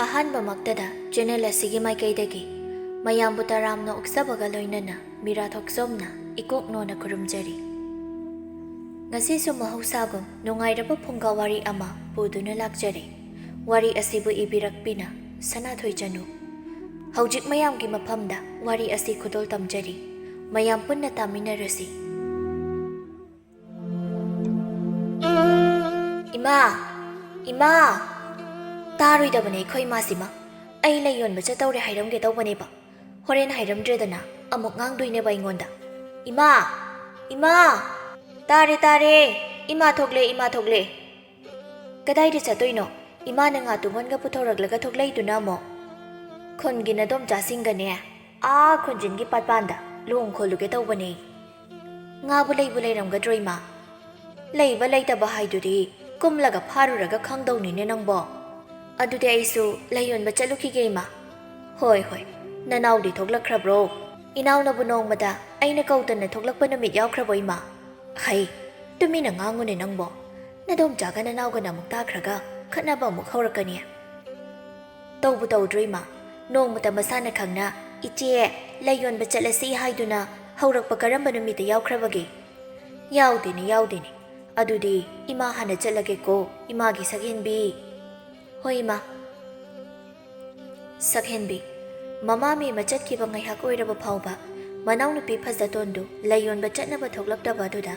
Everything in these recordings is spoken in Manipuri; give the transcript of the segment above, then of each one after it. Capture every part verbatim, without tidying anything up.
ꯑꯍꯥꯟꯕꯃꯛꯇꯗ ꯆꯦꯅꯦꯜ ꯑꯁꯤꯒꯤ ꯃꯥꯏꯀꯩꯗꯒꯤ ꯃꯌꯥꯝꯕꯨ ꯇꯔꯥꯝꯅ ꯑꯣꯛꯆꯕꯒ ꯂꯣꯏꯅꯅ ꯃꯤꯔꯥ ꯊꯣꯛꯆꯣꯝꯅ ꯏꯀꯣꯛ ꯅꯣꯟꯅ ꯈꯨꯔꯨꯝꯖꯔꯤ꯫ ꯉꯁꯤꯁꯨ ꯃꯍꯧꯁꯥꯒꯨꯝ ꯅꯨꯡꯉꯥꯏꯔꯕ ꯐꯨꯡꯒꯥ ꯋꯥꯔꯤ ꯑꯃ ꯄꯨꯗꯨꯅ ꯂꯥꯛꯆꯔꯤ꯫ ꯋꯥꯔꯤ ꯑꯁꯤꯕꯨ ꯏꯕꯤꯔꯛꯄꯤꯅ ꯁꯅꯥꯊꯣꯏ ꯆꯅꯨ꯫ ꯍꯧꯖꯤꯛ ꯃꯌꯥꯝꯒꯤ ꯃꯐꯝꯗ ꯋꯥꯔꯤ ꯑꯁꯤ ꯈꯨꯗꯣꯜ ꯇꯝꯖꯔꯤ꯫ ꯃꯌꯥꯝ ꯄꯨꯟꯅ ꯇꯥꯃꯤꯟꯅꯔꯁꯤ꯫ ꯏꯃꯥ! ꯏꯃꯥ! ꯇꯥꯔꯣꯏꯗꯕꯅꯦ ꯑꯩꯈꯣꯏ ꯏꯃꯥꯁꯤꯃ꯫ ꯑꯩ ꯂꯩ ꯌꯣꯟꯕ ꯆꯠꯇꯧꯔꯦ ꯍꯥꯏꯔꯝꯒꯦ ꯇꯧꯕꯅꯦꯕ꯫ ꯍꯣꯔꯦꯟ ꯍꯥꯏꯔꯝꯗ꯭ꯔꯦꯗꯅ ꯑꯃꯨꯛ ꯉꯥꯡꯗꯣꯏꯅꯦꯕ ꯑꯩꯉꯣꯟꯗ꯫ ꯏꯃꯥ! ꯏꯃꯥ! ꯇꯥꯔꯦ, ꯇꯥꯔꯦ! ꯏꯃꯥ ꯊꯣꯛꯂꯦ, ꯏꯃꯥ ꯊꯣꯛꯂꯦ! ꯀꯗꯥꯏꯗ ꯆꯠꯇꯣꯏꯅꯣ? ꯏꯃꯥꯅ ꯉꯥ ꯇꯨꯡꯒꯣꯟꯒ ꯄꯨꯊꯣꯔꯛꯂꯒ ꯊꯣꯛꯂꯛꯏꯗꯨꯅ ꯑꯃꯨꯛ? ꯈꯨꯟꯒꯤ ꯅꯗꯣꯝꯆꯥꯁꯤꯡꯒꯅꯦ, ꯑꯥ ꯈꯨꯟꯖꯤꯟꯒꯤ ꯄꯥꯠꯄꯥꯟꯗ ꯂꯨꯍꯣꯡ ꯈꯣꯜꯂꯨꯒꯦ ꯇꯧꯕꯅꯦ꯫ ꯉꯥꯕꯨ ꯂꯩꯕꯨ ꯂꯩꯔꯝꯒꯗ꯭ꯔꯣ, ꯏꯃꯥ? ꯂꯩꯕ ꯂꯩꯇꯕ ꯍꯥꯏꯗꯨꯗꯤ ꯀꯨꯝꯂꯒ ꯐꯥꯔꯨꯔꯒ ꯈꯪꯗꯧꯅꯤꯅꯦ ꯅꯪꯕꯣ꯫ ꯑꯗꯨꯗꯤ ꯑꯩꯁꯨ ꯂꯩ ꯌꯣꯟꯕ ꯆꯠꯂꯨꯈꯤꯒꯦ, ꯏꯃꯥ꯫ ꯍꯣꯏ, ꯍꯣꯏ, ꯅꯅꯥꯎꯗꯤ ꯊꯣꯛꯂꯛꯈ꯭ꯔꯕ꯭ꯔꯣ? ꯏꯅꯥꯎꯅꯕꯨ ꯅꯣꯡꯃꯗ ꯑꯩꯅ ꯀꯧꯗꯅ ꯊꯣꯛꯂꯛꯄ ꯅꯨꯃꯤꯠ ꯌꯥꯎꯈ꯭ꯔꯕꯣ, ꯏꯃꯥ? ꯍꯩ, ꯇꯨꯃꯤꯟꯅ ꯉꯥꯡꯉꯨꯅꯦ ꯅꯪꯕꯣ꯫ ꯅꯗꯣꯝꯆꯥꯒ ꯅꯅꯥꯎꯒꯅ ꯑꯃꯨꯛ ꯇꯥꯈ꯭ꯔꯒ ꯈꯠꯅꯕ ꯑꯃꯨꯛ ꯍꯧꯔꯛꯀꯅꯤ꯫ ꯇꯧꯕꯨ ꯇꯧꯗ꯭ꯔꯣ, ꯏꯃꯥ? ꯅꯣꯡꯃꯇ ꯃꯁꯥꯅ ꯈꯪꯅ "ꯏꯆꯦ, ꯂꯩ ꯌꯣꯟꯕ ꯆꯠꯂꯁꯤ" ꯍꯥꯏꯗꯨꯅ ꯍꯧꯔꯛꯄ ꯀꯔꯝꯕ ꯅꯨꯃꯤꯠꯇ ꯌꯥꯎꯈ꯭ꯔꯕꯒꯦ? ꯌꯥꯎꯗꯦꯅꯦ, ꯌꯥꯎꯗꯦꯅꯦ꯫ ꯑꯗꯨꯗꯤ ꯏꯃꯥ ꯍꯥꯟꯅ ꯆꯠꯂꯒꯦꯀꯣ, ꯏꯃꯥꯒꯤ ꯁꯛꯍꯦꯟꯕꯤ꯫ ꯍꯣꯏ, ꯏꯃꯥ꯫ ꯁꯛꯍꯦꯟꯕꯤ꯫ ꯃꯃꯥ ꯃꯦꯝꯃ ꯆꯠꯈꯤꯕ ꯉꯥꯏꯍꯥꯛ ꯑꯣꯏꯔꯕ ꯐꯥꯎꯕ ꯃꯅꯥꯎꯅꯨꯄꯤ ꯐꯖꯇꯣꯟꯗꯨ ꯂꯩ ꯌꯣꯟꯕ ꯆꯠꯅꯕ ꯊꯣꯛꯂꯛꯇꯕ ꯑꯗꯨꯗ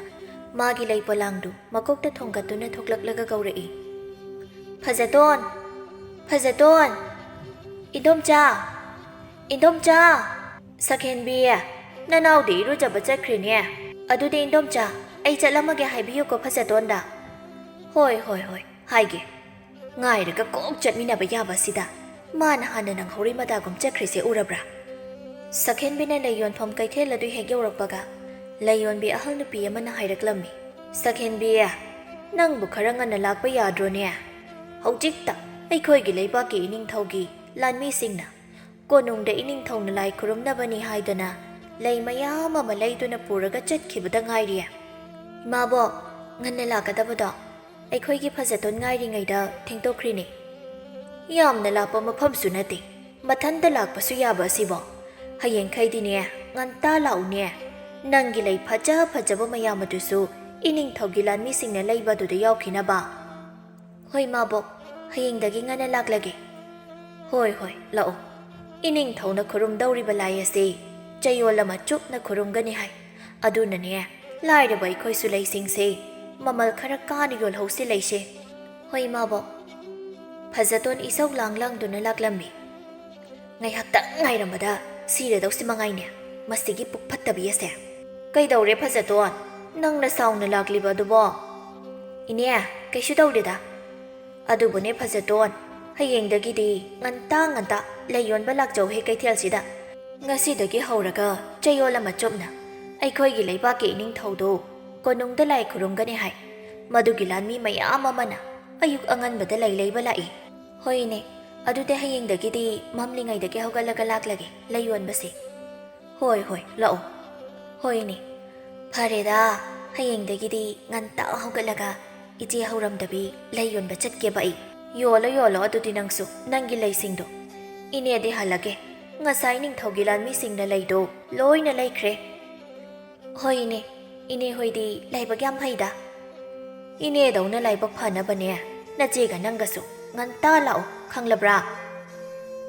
ꯃꯥꯒꯤ ꯂꯩ ꯄꯣꯂꯥꯡꯗꯨ ꯃꯀꯣꯛꯇ ꯊꯣꯡꯒꯠꯇꯨꯅ ꯊꯣꯛꯂꯛꯂꯒ ꯀꯧꯔꯛꯏ꯫ "ꯐꯖꯇꯣꯟ! ꯐꯖꯇꯣꯟ! ꯏꯟꯗꯣꯝꯆꯥ! ꯏꯟꯗꯣꯝꯆꯥ!" "ꯁꯛꯍꯦꯟꯕꯤ, ꯅꯅꯥꯎꯗꯤ ꯏꯔꯨꯖꯕ ꯆꯠꯈ꯭ꯔꯦꯅꯦ꯫ ꯑꯗꯨꯗꯤ ꯏꯟꯗꯣꯝꯆꯥ, ꯑꯩ ꯆꯠꯂꯝꯃꯒꯦ ꯍꯥꯏꯕꯤꯌꯨꯀꯣ ꯐꯖꯇꯣꯟꯗ꯫" "ꯍꯣꯏ, ꯍꯣꯏ, ꯍꯣꯏ, ꯍꯥꯏꯒꯦ꯫ ꯉꯥꯏꯔꯒ ꯀꯣꯛ ꯆꯠꯃꯤꯟꯅꯕ ꯌꯥꯕ ꯑꯁꯤꯗ ꯃꯥꯅ ꯍꯥꯟꯅ ꯅꯪꯍꯧꯔꯤ ꯃꯇꯥꯒꯨꯝ ꯆꯠꯈ꯭ꯔꯤꯁꯦ ꯎꯔꯕ꯭ꯔꯥ?" ꯁꯛꯍꯦꯟꯕꯤꯅ ꯂꯩ ꯌꯣꯟꯐꯝ ꯀꯩꯊꯦꯜ ꯑꯗꯨ ꯍꯦꯛ ꯌꯧꯔꯛꯄꯒ ꯂꯩ ꯌꯣꯟꯕꯤ ꯑꯍꯜ ꯅꯨꯄꯤ ꯑꯃꯅ ꯍꯥꯏꯔꯛꯂꯝꯃꯤ꯫ "ꯁꯛꯍꯦꯟꯕꯤ, ꯅꯪꯕꯨ ꯈꯔ ꯉꯟꯅ ꯂꯥꯛꯄ ꯌꯥꯗ꯭ꯔꯣꯅꯦ? ꯍꯧꯖꯤꯛꯇ ꯑꯩꯈꯣꯏꯒꯤ ꯂꯩꯕꯥꯛꯀꯤ ꯏꯅꯤꯡꯊꯧꯒꯤ ꯂꯥꯟꯃꯤꯁꯤꯡꯅ ꯀꯣꯅꯨꯡꯗ ꯏꯅꯤꯡꯊꯧꯅ ꯂꯥꯏ ꯈꯨꯔꯨꯝꯅꯕꯅꯤ ꯍꯥꯏꯗꯅ ꯂꯩ ꯃꯌꯥꯝ ꯑꯃ ꯂꯩꯗꯨꯅ ꯄꯨꯔꯒ ꯆꯠꯈꯤꯕꯗ ꯉꯥꯏꯔꯤ꯫" "ꯏꯃꯥꯕꯣꯛ, ꯉꯟꯅ ꯂꯥꯛꯀꯗꯕꯗꯣ ꯑꯩꯈꯣꯏꯒꯤ ꯐꯖꯇꯣꯟ ꯉꯥꯏꯔꯤꯉꯩꯗ ꯊꯦꯡꯗꯣꯛꯈ꯭ꯔꯤꯅꯦ꯫" ꯌꯥꯝꯅ ꯂꯥꯞꯄ ꯃꯐꯝꯁꯨ ꯅꯠꯇꯦ꯫ ꯃꯊꯟꯇ ꯂꯥꯛꯄꯁꯨ ꯌꯥꯕ ꯑꯁꯤꯕꯣ? ꯍꯌꯦꯡꯈꯩꯗꯤꯅꯦ, ꯉꯟꯇꯥ ꯂꯥꯛꯎꯅꯦ꯫ ꯅꯪꯒꯤ ꯂꯩ ꯐꯖ ꯐꯖꯕ ꯃꯌꯥꯝ ꯑꯗꯨꯁꯨ ꯏꯅꯤꯡꯊꯧꯒꯤ ꯂꯥꯟꯃꯤꯁꯤꯡꯅ ꯂꯩꯕ ꯑꯗꯨꯗ ꯌꯥꯎꯈꯤꯅꯕ꯫ ꯍꯣꯏ ꯃꯥꯕꯣꯛ, ꯍꯌꯦꯡꯗꯒꯤ ꯉꯟꯅ ꯂꯥꯛꯂꯒꯦ꯫ ꯍꯣꯏ ꯍꯣꯏ, ꯂꯥꯛꯑꯣ꯫ ꯏꯅꯤꯡꯊꯧꯅ ꯈꯨꯔꯨꯝꯗꯧꯔꯤꯕ ꯂꯥꯏ ꯑꯁꯤ ꯆꯌꯣꯜ ꯑꯃ ꯆꯨꯞꯅ ꯈꯨꯔꯨꯝꯒꯅꯤ ꯍꯥꯏ꯫ ꯑꯗꯨꯅꯅꯦ, ꯂꯥꯏꯔꯕ ꯑꯩꯈꯣꯏꯁꯨ ꯂꯩꯁꯤꯡꯁꯦ ꯃꯃꯜ ꯈꯔ ꯀꯥꯅ ꯌꯣꯜꯍꯧꯁꯤ ꯂꯩꯁꯦ꯫ ꯍꯣꯏ ꯃꯥꯕꯣꯛ꯫ ꯐꯖꯇꯣꯟ ꯏꯁꯧ ꯂꯥꯡ ꯂꯥꯡꯗꯨꯅ ꯂꯥꯛꯂꯝꯃꯤ꯫ ꯉꯥꯏꯍꯥꯛꯇꯪ ꯉꯥꯏꯔꯝꯕꯗ ꯁꯤꯔꯗꯧꯁꯤ ꯃꯉꯥꯏꯅꯦ, ꯃꯁꯤꯒꯤ ꯄꯨꯛ ꯐꯠꯇꯕꯤ ꯑꯁꯦ꯫ ꯀꯩꯗꯧꯔꯦ ꯐꯖꯇꯣꯟ? ꯅꯪꯅ ꯁꯥꯎꯅ ꯂꯥꯛꯂꯤꯕ ꯑꯗꯨꯕꯣ? ꯏꯅꯦ, ꯀꯩꯁꯨ ꯇꯧꯗꯦꯗ꯫ ꯑꯗꯨꯕꯨꯅꯦ ꯐꯖꯇꯣꯟ, ꯍꯌꯦꯡꯗꯒꯤꯗꯤ ꯉꯟꯇꯥ ꯉꯟꯇꯥ ꯂꯩ ꯌꯣꯟꯕ ꯂꯥꯛꯆꯧꯍꯦ ꯀꯩꯊꯦꯜꯁꯤꯗ꯫ ꯉꯁꯤꯗꯒꯤ ꯍꯧꯔꯒ ꯆꯌꯣꯜ ꯑꯃ ꯆꯨꯞꯅ ꯑꯩꯈꯣꯏꯒꯤ ꯂꯩꯕꯥꯛꯀꯤ ꯏꯅꯤꯡꯊꯧꯗꯨ ꯀꯣꯅꯨꯡꯗ ꯂꯥꯏ ꯈꯨꯔꯨꯝꯒꯅꯤ ꯍꯥꯏ꯫ ꯃꯗꯨꯒꯤ ꯂꯥꯟꯃꯤ ꯃꯌꯥꯝ ꯑꯃꯅ ꯑꯌꯨꯛ ꯑꯉꯟꯕꯗ ꯂꯩ ꯂꯩꯕ ꯂꯥꯛꯏ꯫ ꯍꯣꯏꯅꯦ, ꯑꯗꯨꯗꯤ ꯍꯌꯦꯡꯗꯒꯤꯗꯤ ꯃꯝꯂꯤꯉꯩꯗꯒꯤ ꯍꯧꯒꯠꯂꯒ ꯂꯥꯛꯂꯒꯦ ꯂꯩ ꯌꯣꯟꯕꯁꯦ꯫ ꯍꯣꯏ ꯍꯣꯏ, ꯂꯥꯛꯑꯣ꯫ ꯍꯣꯏꯅꯦ, ꯐꯔꯦꯗ, ꯍꯌꯦꯡꯗꯒꯤꯗꯤ ꯉꯟꯇꯥ ꯍꯧꯒꯠꯂꯒ ꯏꯆꯦ ꯍꯧꯔꯝꯗꯕꯤ ꯂꯩ ꯌꯣꯟꯕ ꯆꯠꯀꯦꯕ ꯑꯩ꯫ ꯌꯣꯜꯂꯣ ꯌꯣꯜꯂꯣ ꯑꯗꯨꯗꯤ ꯅꯪꯁꯨ ꯅꯪꯒꯤ ꯂꯩꯁꯤꯡꯗꯣ꯫ ꯏꯅꯦꯗꯤ ꯍꯜꯂꯒꯦ, ꯉꯁꯥꯏ ꯅꯤꯡꯊꯧꯒꯤ ꯂꯥꯟꯃꯤꯁꯤꯡꯅ ꯂꯩꯗꯣ ꯂꯣꯏꯅ ꯂꯩꯈ꯭ꯔꯦ꯫ ꯍꯣꯏ ꯏꯅꯦ, ꯏꯅꯦ ꯍꯣꯏꯗꯤ ꯂꯥꯏꯕꯛ ꯌꯥꯝ ꯐꯩꯗ꯫ ꯏꯅꯦꯗꯧꯅ ꯂꯥꯏꯕꯛ ꯐꯅꯕꯅꯦ, ꯅꯆꯦꯒ ꯅꯪꯒꯁꯨ ꯉꯟꯇꯥ ꯂꯥꯛꯑꯣ, ꯈꯪꯂꯕ꯭ꯔꯥ?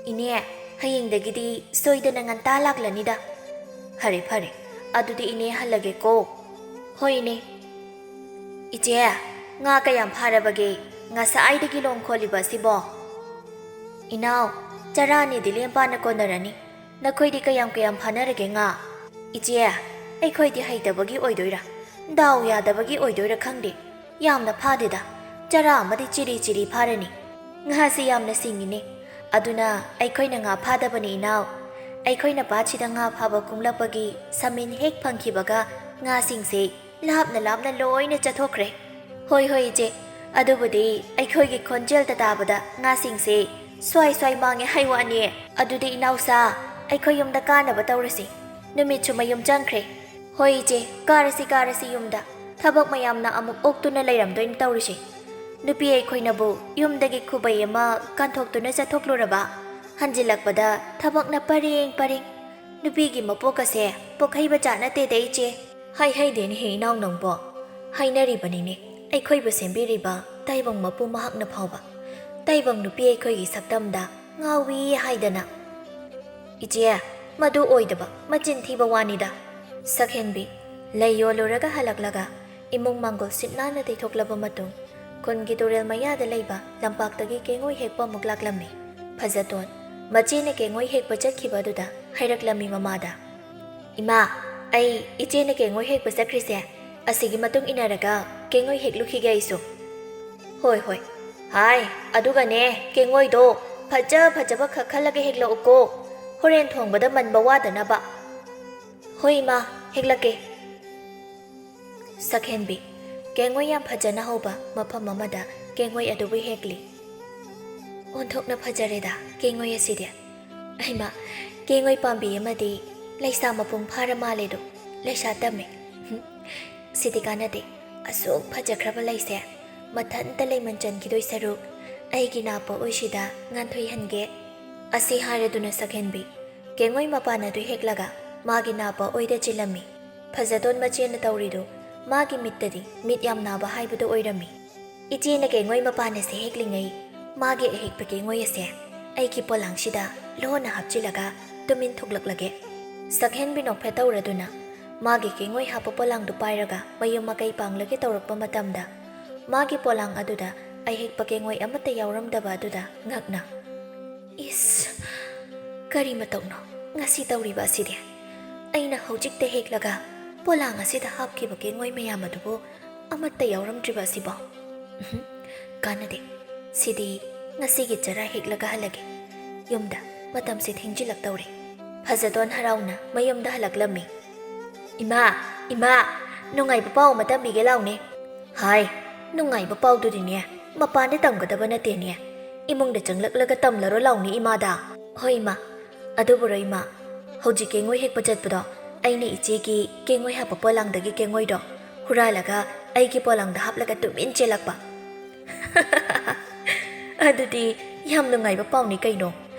ꯏꯅꯦ, ꯍꯌꯦꯡꯗꯒꯤꯗꯤ ꯁꯣꯏꯗꯅ ꯉꯟꯇꯥ ꯂꯥꯛꯂꯅꯤꯗ꯫ ꯐꯔꯦ ꯐꯔꯦ, ꯑꯗꯨꯗꯤ ꯏꯅꯦ ꯍꯜꯂꯒꯦꯀꯣ꯫ ꯍꯣꯏ ꯏꯅꯦ꯫ ꯏꯆꯦ, ꯉꯥ ꯀꯌꯥꯝ ꯐꯥꯔꯕꯒꯦ ꯉꯁꯥꯏꯗꯒꯤ ꯂꯣꯡ ꯈꯣꯜꯂꯤꯕ ꯑꯁꯤꯕꯣ? ꯏꯅꯥꯎ, ꯆꯔꯥ ꯑꯅꯤꯗꯤ ꯂꯦꯝ ꯄꯥꯅ ꯀꯣꯟꯅꯔꯅꯤ꯫ ꯅꯈꯣꯏꯗꯤ ꯀꯌꯥꯝ ꯀꯌꯥꯝ ꯐꯥꯅꯔꯒꯦ ꯉꯥ? ꯏꯆꯦ, ꯑꯩꯈꯣꯏꯗꯤ ꯍꯩꯇꯕꯒꯤ ꯑꯣꯏꯗꯣꯏꯔꯥ, ꯗꯥꯎ ꯌꯥꯗꯕꯒꯤ ꯑꯣꯏꯗꯣꯏꯔꯥ ꯈꯪꯗꯦ, ꯌꯥꯝꯅ ꯐꯥꯗꯦꯗ꯫ ꯆꯔꯥ ꯑꯃꯗꯤ ꯆꯤꯔꯤ ꯆꯤꯔꯤ ꯐꯥꯔꯅꯤ꯫ ꯉꯥꯁꯤ ꯌꯥꯝꯅ ꯁꯤꯡꯉꯤꯅꯦ꯫ ꯑꯗꯨꯅ ꯑꯩꯈꯣꯏꯅ ꯉꯥ ꯐꯥꯗꯕꯅꯤ ꯏꯅꯥꯎ꯫ ꯑꯩꯈꯣꯏꯅ ꯄꯥꯠꯁꯤꯗ ꯉꯥ ꯐꯥꯕ ꯀꯨꯝꯂꯛꯄꯒꯤ ꯁꯃꯤꯟ ꯍꯦꯛ ꯐꯪꯈꯤꯕꯒ ꯉꯥꯁꯤꯡꯁꯦ ꯂꯥꯞꯅ ꯂꯥꯞꯅ ꯂꯣꯏꯅ ꯆꯠꯊꯣꯛꯈ꯭ꯔꯦ꯫ ꯍꯣꯏ ꯍꯣꯏ ꯏꯆꯦ, ꯑꯗꯨꯕꯨꯗꯤ ꯑꯩꯈꯣꯏꯒꯤ ꯈꯣꯟꯖꯦꯜꯗ ꯇꯥꯕꯗ ꯉꯥꯁꯤꯡꯁꯦ ꯁ꯭ꯋꯥꯏ ꯁ꯭ꯋꯥꯏ ꯃꯥꯡꯉꯦ ꯍꯥꯏ ꯋꯥꯅꯤ꯫ ꯑꯗꯨꯗꯤ ꯏꯅꯥꯎꯁꯥ, ꯑꯩꯈꯣꯏ ꯌꯨꯝꯗ ꯀꯥꯅꯕ ꯇꯧꯔꯁꯤ꯫ ꯅꯨꯃꯤꯠꯁꯨ ꯃꯌꯨꯝ ꯆꯪꯈ꯭ꯔꯦ꯫ ꯍꯣꯏ ꯏꯆꯦ, ꯀꯥꯔꯁꯤ ꯀꯥꯔꯁꯤ ꯌꯨꯝꯗ꯫ ꯊꯕꯛ ꯃꯌꯥꯝꯅ ꯑꯃꯨꯛ ꯑꯣꯛꯇꯨꯅ ꯂꯩꯔꯝꯗꯣꯏꯅꯤ ꯇꯧꯔꯤꯁꯦ꯫ ꯅꯨꯄꯤ ꯑꯩꯈꯣꯏꯅꯕꯨ ꯌꯨꯝꯗꯒꯤ ꯈꯨꯕꯩ ꯑꯃ ꯀꯥꯟꯊꯣꯛꯇꯨꯅ ꯆꯠꯊꯣꯛꯂꯨꯔꯕ, ꯍꯟꯖꯤꯜꯂꯛꯄꯗ ꯊꯕꯛꯅ ꯄꯔꯦꯡ ꯄꯔꯦꯡ꯫ ꯅꯨꯄꯤꯒꯤ ꯃꯄꯣꯛ ꯑꯁꯦ ꯄꯣꯛꯍꯩꯕ ꯖꯥꯠ ꯅꯠꯇꯦꯗ, ꯏꯆꯦ꯫ ꯍꯥꯏ ꯍꯩꯗꯦꯅꯦꯍꯦ, ꯏꯅꯥꯎ ꯅꯪꯕꯣ꯫ ꯍꯥꯏꯅꯔꯤꯕꯅꯤꯅꯦ, ꯑꯩꯈꯣꯏꯕꯨ ꯁꯦꯝꯕꯤꯔꯤꯕ ꯇꯥꯏꯕꯪ ꯃꯄꯨ ꯃꯍꯥꯛꯅ ꯐꯥꯎꯕ꯫ ꯇꯥꯏꯕꯪ ꯅꯨꯄꯤ ꯑꯩꯈꯣꯏꯒꯤ ꯁꯛꯇꯝꯗ ꯉꯥꯎꯏ ꯍꯥꯏꯗꯅ꯫ ꯏꯆꯦ, ꯃꯗꯨ ꯑꯣꯏꯗꯕ, ꯃꯆꯤꯟ ꯊꯤꯕ ꯋꯥꯅꯤꯗ꯫ ꯁꯛꯍꯦꯟꯕꯤ, ꯂꯩ ꯌꯣꯜꯂꯨꯔꯒ ꯍꯜꯂꯛꯂꯒ ꯏꯃꯨꯡ ꯃꯥꯡꯒꯣꯜ ꯁꯤꯠ ꯅꯥꯟꯅ ꯇꯩꯊꯣꯛꯂꯕ ꯃꯇꯨꯡ, ꯈꯨꯟꯒꯤ ꯇꯨꯔꯦꯜ ꯃꯌꯥꯗ ꯂꯩꯕ ꯂꯝꯄꯥꯛꯇꯒꯤ ꯀꯦꯡꯉꯣꯏ ꯍꯦꯛꯄ ꯑꯃꯨꯛ ꯂꯥꯛꯂꯝꯃꯤ꯫ ꯐꯖꯇꯣꯟ, ꯃꯆꯦꯅ ꯀꯦꯡꯉꯣꯏ ꯍꯦꯛꯄ ꯆꯠꯈꯤꯕ ꯑꯗꯨꯗ ꯍꯥꯏꯔꯛꯂꯝꯃꯤ ꯃꯃꯥꯗ, "ꯏꯃꯥ, ꯑꯩ ꯏꯆꯦꯅ ꯀꯦꯡꯉꯣꯏ ꯍꯦꯛꯄ ꯆꯠꯈ꯭ꯔꯤꯁꯦ, ꯑꯁꯤꯒꯤ ꯃꯇꯨꯡ ꯏꯟꯅꯔꯒ ꯀꯦꯡꯉꯣꯏ ꯍꯦꯛꯂꯨꯈꯤꯒꯦ ꯑꯩꯁꯨ"꯫ "ꯍꯣꯏ, ꯍꯣꯏ꯫ ꯍꯥꯏ, ꯑꯗꯨꯒꯅꯦ, ꯀꯦꯡꯉꯣꯏꯗꯣ ꯐꯖ ꯐꯖꯕ ꯈꯛ ꯈꯜꯂꯒ ꯍꯦꯛꯂꯛꯎꯀꯣ, ꯍꯣꯔꯦꯟ ꯊꯣꯡꯕꯗ ꯃꯟꯕ ꯋꯥꯗꯅꯕ"꯫ "ꯍꯣꯏ ꯏꯃꯥ, ꯍꯦꯛꯂꯛꯀꯦ"꯫ ꯁꯛꯍꯦꯟꯕꯤ, ꯀꯦꯡꯉꯣꯏ ꯌꯥꯝ ꯐꯖꯅ ꯍꯧꯕ ꯃꯐꯝ ꯑꯃꯗ ꯀꯦꯡꯉꯣꯏ ꯑꯗꯨꯕꯨ ꯍꯦꯛꯂꯤ꯫ "ꯑꯣꯟꯊꯣꯛꯅ ꯐꯖꯔꯦꯗ ꯀꯦꯡꯉꯣꯏ ꯑꯁꯤꯗꯤ꯫ ꯑꯩꯃ, ꯀꯦꯡꯉꯣꯏ ꯄꯥꯝꯕꯤ ꯑꯃꯗꯤ ꯂꯩꯁꯥ ꯃꯄꯨꯡ ꯐꯥꯔ ꯃꯥꯜꯂꯦꯗꯣ, ꯂꯩꯁꯥ ꯇꯝꯃꯦ꯫ ꯍꯨꯝ, ꯁꯤꯗꯤ ꯀꯥꯟꯅꯗꯦ꯫ ꯑꯁꯨꯛ ꯐꯖꯈ꯭ꯔꯕ ꯂꯩꯁꯦ ꯃꯊꯟꯇ ꯂꯩꯃꯟ ꯆꯟꯈꯤꯗꯣꯏ ꯁꯔꯨꯛ, ꯑꯩꯒꯤ ꯅꯥꯄ ꯑꯣꯏꯁꯤꯗ ꯉꯥꯟꯊꯣꯏꯍꯟꯒꯦ"꯫ ꯑꯁꯤ ꯍꯥꯏꯔꯗꯨꯅ ꯁꯛꯍꯦꯟꯕꯤ ꯀꯦꯡꯉꯣꯏ ꯃꯄꯥꯟ ꯑꯗꯨ ꯍꯦꯛꯂꯒ ꯃꯥꯒꯤ ꯅꯥꯄ ꯑꯣꯏꯗ ꯆꯤꯜꯂꯝꯃꯤ꯫ ꯐꯖꯗꯣꯟ ꯃꯆꯦꯅ ꯇꯧꯔꯤꯗꯨ ꯃꯥꯒꯤ ꯃꯤꯠꯇꯗꯤ ꯃꯤꯠ ꯌꯥꯝ ꯅꯥꯕ ꯍꯥꯏꯕꯗꯨ ꯑꯣꯏꯔꯝꯃꯤ꯫ "ꯏꯆꯦꯅ ꯀꯦꯡꯉꯣꯏ ꯃꯄꯥꯟ ꯑꯁꯦ ꯍꯦꯛꯂꯤꯉꯩ, ꯃꯥꯒꯤ ꯑꯍꯦꯛꯄ ꯀꯦꯡꯉꯣꯏ ꯑꯁꯦ ꯑꯩꯒꯤ ꯄꯣꯂꯥꯡꯁꯤꯗ ꯂꯣꯟꯅ ꯍꯥꯞꯆꯤꯜꯂꯒ ꯇꯨꯃꯤꯟ ꯊꯣꯛꯂꯛꯂꯒꯦ"꯫ ꯁꯛꯍꯦꯟꯕꯤ ꯅꯣꯛꯐꯦꯠ ꯇꯧꯔꯗꯨꯅ ꯃꯥꯒꯤ ꯀꯦꯡꯉꯣꯏ ꯍꯥꯞꯄ ꯄꯣꯂꯥꯡꯗꯨ ꯄꯥꯏꯔꯒ ꯃꯌꯨꯝ ꯃꯀꯩ ꯄꯥꯡꯂꯒꯦ ꯇꯧꯔꯛꯄ ꯃꯇꯝꯗ, ꯃꯥꯒꯤ ꯄꯣꯂꯥꯡ ꯑꯗꯨꯗ ꯑꯍꯦꯛꯄ ꯀꯦꯡꯉꯣꯏ ꯑꯃꯠꯇ ꯌꯥꯎꯔꯝꯗꯕ ꯑꯗꯨꯗ ꯉꯛꯅ, "ꯏꯁ, ꯀꯔꯤ ꯃꯇꯧꯅꯣ ꯉꯁꯤ ꯇꯧꯔꯤꯕ ꯑꯁꯤꯗꯤ? ꯑꯩꯅ ꯍꯧꯖꯤꯛꯇ ꯍꯦꯛꯂꯒ ꯄꯣꯂꯥꯡ ꯑꯁꯤꯗ ꯍꯥꯞꯈꯤꯕ ꯀꯦꯡꯉꯣꯏ ꯃꯌꯥꯝ ꯑꯗꯨꯕꯨ ꯑꯃꯠꯇ ꯌꯥꯎꯔꯝꯗ꯭ꯔꯤꯕ ꯑꯁꯤꯕꯣ? ꯎꯝꯍꯨꯝ, ꯀꯥꯟꯅꯗꯦ꯫ ꯁꯤꯗꯤ ꯉꯁꯤꯒꯤ ꯆꯔꯥ ꯍꯦꯛꯂꯒ ꯍꯜꯂꯒꯦ꯫ ꯌꯨꯝꯗ ꯃꯇꯝꯁꯦ ꯊꯦꯡꯖꯤꯜꯂꯛꯇꯧꯔꯦ"꯫ ꯐꯖꯗꯣꯟ ꯍꯔꯥꯎꯅ ꯃꯌꯨꯝꯗ ꯍꯜꯂꯛꯂꯝꯃꯤ꯫ "ꯏꯃꯥ, ꯏꯃꯥ, ꯅꯨꯡꯉꯥꯏꯕ ꯄꯥꯎ ꯑꯃ ꯇꯝꯕꯤꯒꯦ ꯂꯥꯎꯅꯦ"꯫ "ꯍꯥꯏ, ꯅꯨꯡꯉꯥꯏꯕ ꯄꯥꯎꯗꯨꯗꯤꯅꯦ, ꯃꯄꯥꯟꯗ ꯇꯝꯒꯗꯕ ꯅꯠꯇꯦꯅꯦ, ꯏꯃꯨꯡꯗ ꯆꯪꯂꯛꯂꯒ ꯇꯝꯂꯔꯣ ꯂꯥꯎꯅꯦ ꯏꯃꯥꯗ"꯫ "ꯍꯣꯏ ꯏꯃꯥ"꯫ "ꯑꯗꯨꯕꯨꯔꯣ ꯏꯃꯥ, ꯍꯧꯖꯤꯛ ꯀꯦꯡꯉꯣꯏ ꯍꯦꯛꯄ ꯆꯠꯄꯗꯣ, ꯑꯩꯅ ꯏꯆꯦꯒꯤ ꯀꯦꯡꯉꯣꯏ ꯍꯥꯞꯄ ꯄꯣꯂꯥꯡꯗꯒꯤ ꯀꯦꯡꯉꯣꯏꯗꯣ ꯍꯨꯔꯥꯜꯂꯒ ꯑꯩꯒꯤ ꯄꯣꯂꯥꯡꯗ ꯍꯥꯞꯂꯒ ꯇꯨꯃꯤꯟ ꯆꯦꯜꯂꯛꯄ"꯫ ꯑꯗꯨꯗꯤ ꯌꯥꯝ ꯅꯨꯡꯉꯥꯏꯕ ꯄꯥꯎꯅꯤ ꯀꯩꯅꯣ꯫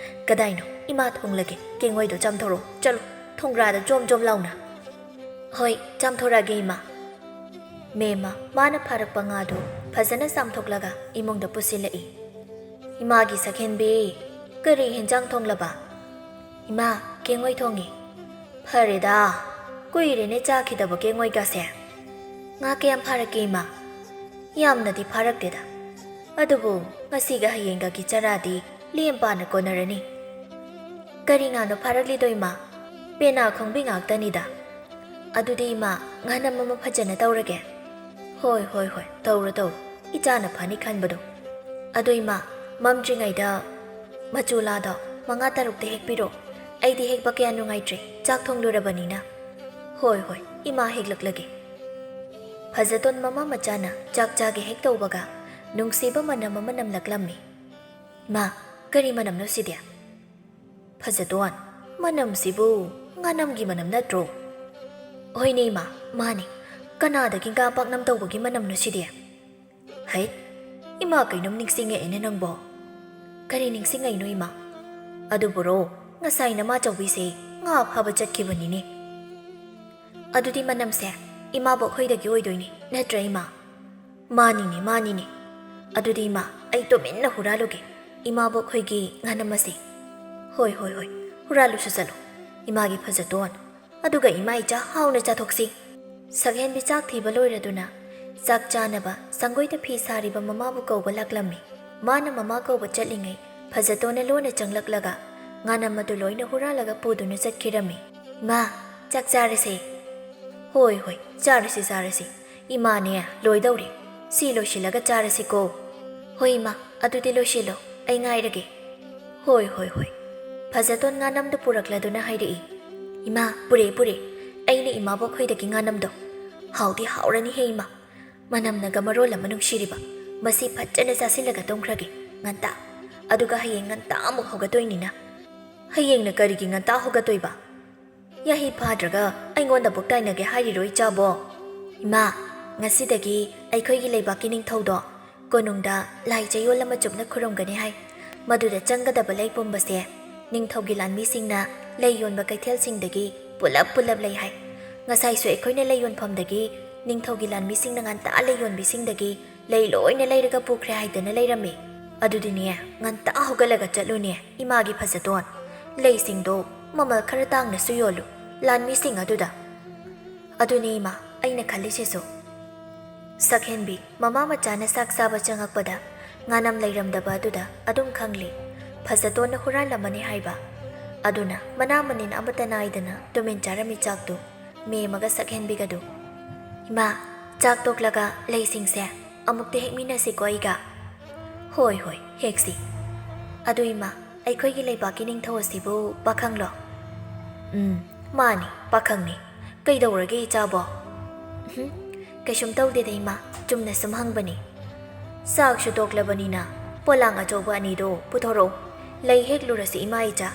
ꯀꯗꯥꯏꯅꯣ? ꯏꯃꯥ ꯊꯣꯡꯂꯒꯦ, ꯀꯦꯡꯉꯣꯏꯗꯣ ꯆꯥꯝꯊꯣꯔꯛꯑꯣ꯫ ꯆꯠꯂꯣ, ꯊꯣꯡꯒ꯭ꯔꯥꯗ ꯖꯣꯝ ꯖꯣꯝ ꯂꯥꯎꯅ꯫ ꯍꯣꯏ, ꯆꯥꯝꯊꯣꯔꯛꯑꯒꯦ, ꯏꯃꯥ꯫ ꯃꯦꯝꯃ, ꯃꯥꯅ ꯐꯥꯔꯛꯄ ꯉꯥꯗꯨ ꯐꯖꯅ ꯆꯥꯝꯊꯣꯛꯂꯒ ꯏꯃꯨꯡꯗ ꯄꯨꯁꯤꯜꯂꯛꯏ꯫ ꯏꯃꯥꯒꯤ ꯁꯛꯍꯦꯟꯕꯤ, ꯀꯔꯤ ꯍꯦꯟꯖꯥꯡ ꯊꯣꯡꯂꯕ? ꯏꯃꯥ, ꯀꯦꯡꯉꯣꯏ ꯊꯣꯡꯉꯤ꯫ ꯐꯔꯦꯗ, ꯀꯨꯏꯔꯦꯅꯦ ꯆꯥꯈꯤꯗꯕ ꯀꯦꯡꯉꯣꯏꯒꯁꯦ꯫ ꯉꯥ ꯀꯌꯥꯝ ꯐꯥꯔꯛꯀꯦ, ꯏꯃꯥ? ꯌꯥꯝꯅꯗꯤ ꯐꯥꯔꯛꯇꯦꯗ꯫ ꯑꯗꯨꯕꯨ ꯉꯁꯤꯒ ꯍꯌꯦꯡꯒꯒꯤ ꯆꯔꯥꯗꯤ ꯂꯦꯝ ꯄꯥꯅ ꯀꯣꯟꯅꯔꯅꯤ꯫ ꯀꯔꯤ ꯉꯥꯅꯣ ꯐꯥꯔꯛꯂꯤꯗꯣ, ꯏꯃꯥ? ꯄꯦꯅꯥ ꯈꯣꯡꯕꯤ ꯉꯥꯛꯇꯅꯤꯗ꯫ ꯑꯗꯨꯗꯤ ꯏꯃꯥ, ꯉꯥꯅꯝ ꯑꯃ ꯐꯖꯅ ꯇꯧꯔꯒꯦ꯫ ꯍꯣꯏ, ꯍꯣꯏ, ꯍꯣꯏ, ꯇꯧꯔꯣ, ꯇꯧꯔꯣ꯫ ꯏꯆꯥꯅ ꯐꯅꯤ ꯈꯟꯕꯗꯣ꯫ ꯑꯗꯣ ꯏꯃꯥ, ꯃꯝꯗ꯭ꯔꯤꯉꯩꯗ ꯃꯆꯨꯂꯥꯗꯣ ꯃꯉꯥ ꯇꯔꯨꯛꯇ ꯍꯦꯛꯄꯤꯔꯣ꯫ ꯑꯩꯗꯤ ꯍꯦꯛꯄ ꯀꯌꯥ ꯅꯨꯡꯉꯥꯏꯇ꯭ꯔꯦ, ꯆꯥꯛ ꯊꯣꯡꯂꯨꯔꯕꯅꯤꯅ꯫ ꯍꯣꯏ, ꯍꯣꯏ, ꯏꯃꯥ ꯍꯦꯛꯂꯛꯂꯒꯦ꯫ ꯐꯖꯇꯣꯟ ꯃꯃꯥ ꯃꯆꯥꯅ ꯆꯥꯛ ꯆꯥꯒꯦ ꯍꯦꯛ ꯇꯧꯕꯒ, ꯅꯨꯡꯁꯤꯕ ꯃꯅꯝ ꯑꯃ ꯅꯝꯂꯛꯂꯝꯃꯤ꯫ ꯏꯃꯥ, ꯀꯔꯤ ꯃꯅꯝꯅꯣ ꯁꯤꯗꯤ? ꯐꯖꯇꯣꯟ, ꯃꯅꯝꯁꯤꯕꯨ ꯉꯥꯅꯝꯒꯤ ꯃꯅꯝ ꯅꯠꯇ꯭ꯔꯣ? ꯍꯣꯏꯅꯦ ꯏꯃꯥ, ꯃꯥꯅꯦ꯫ ꯀꯅꯥꯗꯒꯤ ꯉꯥ ꯄꯥꯛꯅꯝ ꯇꯧꯕꯒꯤ ꯃꯅꯝꯅꯣ ꯁꯤꯗꯤ? ꯍꯩ, ꯏꯃꯥ, ꯀꯩꯅꯣꯝ ꯅꯤꯡꯁꯤꯡꯉꯛꯑꯦꯅꯦ ꯅꯪꯕꯣ꯫ ꯀꯔꯤ ꯅꯤꯡꯁꯤꯡꯉꯛꯏꯅꯣ, ꯏꯃꯥ? ꯑꯗꯨꯕꯨꯔꯣ, ꯉꯁꯥꯏ ꯅꯃꯥꯆꯧꯕꯤꯁꯦ ꯉꯥ ꯐꯥꯕ ꯆꯠꯈꯤꯕꯅꯤꯅꯦ꯫ ꯑꯗꯨꯗꯤ ꯃꯅꯝꯁꯦ ꯏꯃꯥꯕꯣꯛ ꯍꯣꯏꯗꯒꯤ ꯑꯣꯏꯗꯣꯏꯅꯤ, ꯅꯠꯇ꯭ꯔꯥ, ꯏꯃꯥ? ꯃꯥꯅꯤꯅꯦ, ꯃꯥꯅꯤꯅꯦ꯫ ꯑꯗꯨꯗꯤ ꯏꯃꯥ, ꯑꯩ ꯇꯨꯃꯤꯟꯅ ꯍꯨꯔꯥꯜꯂꯨꯒꯦ ꯏꯃꯥꯕꯣꯛ ꯍꯣꯏꯒꯤ ꯉꯥꯅꯝ ꯑꯁꯦ꯫ ꯍꯣꯏ, ꯍꯣꯏ, ꯍꯣꯏ, ꯍꯨꯔꯥꯜꯂꯨꯁꯨ ꯆꯠꯂꯣ, ꯏꯃꯥꯒꯤ ꯐꯖꯇꯣꯟ꯫ ꯑꯗꯨꯒ ꯏꯃꯥ ꯏꯆꯥ ꯍꯥꯎꯅ ꯆꯥꯊꯣꯛꯁꯤ꯫ ꯁꯛꯍꯦꯟꯕꯤ ꯆꯥꯛ ꯊꯤꯕ ꯂꯣꯏꯔꯗꯨꯅ ꯆꯥꯛ ꯆꯥꯅꯕ ꯁꯪꯒꯣꯏꯗ ꯐꯤ ꯁꯥꯔꯤꯕ ꯃꯃꯥꯕꯨ ꯀꯧꯕ ꯂꯥꯛꯂꯝꯃꯤ꯫ ꯃꯥꯅ ꯃꯃꯥ ꯀꯧꯕ ꯆꯠꯂꯤꯉꯩ ꯐꯖꯇꯣꯟꯅ ꯂꯣꯟꯅ ꯆꯪꯂꯛꯂꯒ ꯉꯥꯅꯝ ꯑꯗꯨ ꯂꯣꯏꯅ ꯍꯨꯔꯥꯜꯂꯒ ꯄꯨꯗꯨꯅ ꯆꯠꯈꯤꯔꯝꯃꯤ꯫ "ꯏꯃꯥ, ꯆꯥꯛ ꯆꯥꯔꯁꯦ꯫" "ꯍꯣꯏ, ꯍꯣꯏ, ꯆꯥꯔꯁꯤ, ꯆꯥꯔꯁꯤ꯫ ꯏꯃꯥꯅꯦ, ꯂꯣꯏꯗꯧꯔꯦ꯫ ꯁꯤ ꯂꯣꯏꯁꯤꯜꯂꯒ ꯆꯥꯔꯁꯤꯀꯣ꯫" "ꯍꯣꯏ ꯏꯃꯥ, ꯑꯗꯨꯗꯤ ꯂꯣꯏꯁꯤꯜꯂꯣ, ꯑꯩ ꯉꯥꯏꯔꯒꯦ꯫" "ꯍꯣꯏ, ꯍꯣꯏ, ꯍꯣꯏ꯫" ꯐꯖꯇꯣꯟ ꯉꯥꯅꯝꯗꯨ ꯄꯨꯔꯛꯂꯗꯨꯅ ꯍꯥꯏꯔꯛꯏ꯫ "ꯏꯃꯥ, ꯄꯨꯔꯛꯑꯦ, ꯄꯨꯔꯛꯑꯦ꯫ ꯑꯩꯅ ꯏꯃꯥꯕꯣꯛ ꯈꯣꯏꯗꯒꯤ ꯉꯥꯅꯝꯗꯣ꯫ ꯍꯥꯎꯗꯤ ꯍꯥꯎꯔꯅꯤꯍꯦ ꯏꯃꯥ꯫ ꯃꯅꯝꯅꯒ ꯃꯔꯣꯜ ꯑꯃ ꯅꯨꯡꯁꯤꯔꯤꯕ꯫ ꯃꯁꯤ ꯐꯖꯅ ꯆꯥꯁꯤꯜꯂꯒ ꯇꯨꯝꯈ꯭ꯔꯒꯦ ꯉꯟꯇꯥ꯫ ꯑꯗꯨꯒ ꯍꯌꯦꯡ ꯉꯟꯇꯥ ꯑꯃꯨꯛ ꯍꯧꯒꯠꯇꯣꯏꯅꯤꯅ꯫" "ꯍꯌꯦꯡꯅ ꯀꯔꯤꯒꯤ ꯉꯟꯇꯥ ꯍꯧꯒꯠꯇꯣꯏꯕ? ꯌꯥꯍꯩ ꯐꯥꯗ꯭ꯔꯒ ꯑꯩꯉꯣꯟꯗ ꯕꯨꯛ ꯇꯥꯏꯅꯒꯦ ꯍꯥꯏꯔꯤꯔꯣ, ꯏꯆꯥꯕꯣ?" "ꯏꯃꯥ, ꯉꯁꯤꯗꯒꯤ ꯑꯩꯈꯣꯏꯒꯤ ꯂꯩꯕꯥꯛꯀꯤ ꯅꯤꯡꯊꯧꯗꯣ ꯀꯣꯅꯨꯡꯗ ꯂꯥꯏ ꯆꯌꯣꯜ ꯑꯃ ꯆꯨꯞꯅ ꯈꯨꯔꯨꯝꯒꯅꯤ ꯍꯥꯏ꯫ ꯃꯗꯨꯗ ꯆꯪꯒꯗꯕ ꯂꯩ ꯄꯨꯝꯕꯁꯦ ꯅꯤꯡꯊꯧꯒꯤ ꯂꯥꯟꯃꯤꯁꯤꯡꯅ ꯂꯩ ꯌꯣꯟꯕ ꯀꯩꯊꯦꯜꯁꯤꯡꯗꯒꯤ ꯄꯨꯂꯞ ꯄꯨꯂꯞ ꯂꯩ ꯍꯥꯏ꯫ ꯉꯁꯥꯏꯁꯨ ꯑꯩꯈꯣꯏꯅ ꯂꯩ ꯌꯣꯟꯐꯝꯗꯒꯤ ꯅꯤꯡꯊꯧꯒꯤ ꯂꯥꯟꯃꯤꯁꯤꯡꯅ ꯉꯟꯇꯥ ꯂꯩ ꯌꯣꯟꯕꯤꯁꯤꯡꯗꯒꯤ ꯂꯩ ꯂꯣꯏꯅ ꯂꯩꯔꯒ ꯄꯨꯈ꯭ꯔꯦ ꯍꯥꯏꯗꯅ ꯂꯩꯔꯝꯃꯤ꯫ ꯑꯗꯨꯗꯤꯅꯦ, ꯉꯟꯇꯥ ꯍꯧꯒꯠꯂꯒ ꯆꯠꯂꯨꯅꯦ, ꯏꯃꯥꯒꯤ ꯐꯖꯇꯣꯟ꯫ ꯂꯩꯁꯤꯡꯗꯣ ꯃꯃꯜ ꯈꯔ ꯇꯥꯡꯅꯁꯨ ꯌꯣꯜꯂꯨ, ꯂꯥꯟꯃꯤꯁꯤꯡ ꯑꯗꯨꯗ꯫ ꯑꯗꯨꯅꯤ ꯏꯃꯥ, ꯑꯩꯅ ꯈꯜꯂꯤꯁꯤꯁꯨ꯫ ꯁꯛꯍꯦꯟꯕꯤ, ꯃꯃꯥ ꯃꯆꯥꯅ ꯆꯥꯛ ꯆꯥꯕ ꯆꯪꯉꯛꯄꯗ ꯉꯥꯅꯝ ꯂꯩꯔꯝꯗꯕ ꯑꯗꯨꯗ ꯑꯗꯨꯝ ꯈꯪꯂꯤ꯫ ꯐꯖꯇꯣꯟꯅ ꯍꯨꯔꯥꯜꯂꯝꯃꯅꯤ ꯍꯥꯏꯕ꯫ ꯑꯗꯨꯅ ꯃꯅꯥ ꯃꯅꯤꯟ ꯑꯃꯠꯇ ꯅꯥꯏꯗꯅ ꯇꯨꯃꯤꯟ ꯆꯥꯔꯝꯃꯤ ꯆꯥꯛꯇꯨ꯫ ꯃꯦꯝꯃꯒ ꯁꯛꯍꯦꯟꯕꯤꯒꯗꯨ꯫ "ꯏꯃꯥ, ꯆꯥꯛ ꯇꯣꯛꯂꯒ ꯂꯩꯁꯤꯡꯁꯦ ꯑꯃꯨꯛꯇ ꯍꯦꯛꯃꯤꯟꯅꯁꯤꯀꯣ ꯑꯩꯒ?" "ꯍꯣꯏ, ꯍꯣꯏ, ꯍꯦꯛꯁꯤ꯫ ꯑꯗꯨ ꯏꯃꯥ, ꯑꯩꯈꯣꯏꯒꯤ ꯂꯩꯕꯥꯛꯀꯤ ꯅꯤꯡꯊꯧ ꯑꯁꯤꯕꯨ ꯄꯥꯈꯪꯂꯣ?" "ꯎꯝ, ꯃꯥꯅꯤ, ꯄꯥꯈꯪꯅꯤ꯫ ꯀꯩꯗꯧꯔꯒꯦ ꯏꯆꯥꯕꯣ?" "ꯎꯝ, ꯀꯩꯁꯨꯝ ꯇꯧꯗꯦꯗ ꯏꯃꯥ, ꯆꯨꯝꯅ ꯁꯨꯝ ꯍꯪꯕꯅꯤ꯫ ꯆꯥꯛꯁꯨ ꯇꯣꯛꯂꯕꯅꯤꯅ ꯄꯣꯂꯥꯡ ꯑꯆꯧꯕ ꯑꯅꯤꯗꯣ ꯄꯨꯊꯣꯔꯛꯎ꯫ ꯂꯩ ꯍꯦꯛꯂꯨꯔꯁꯤ ꯏꯃꯥ ꯏꯆꯥ꯫"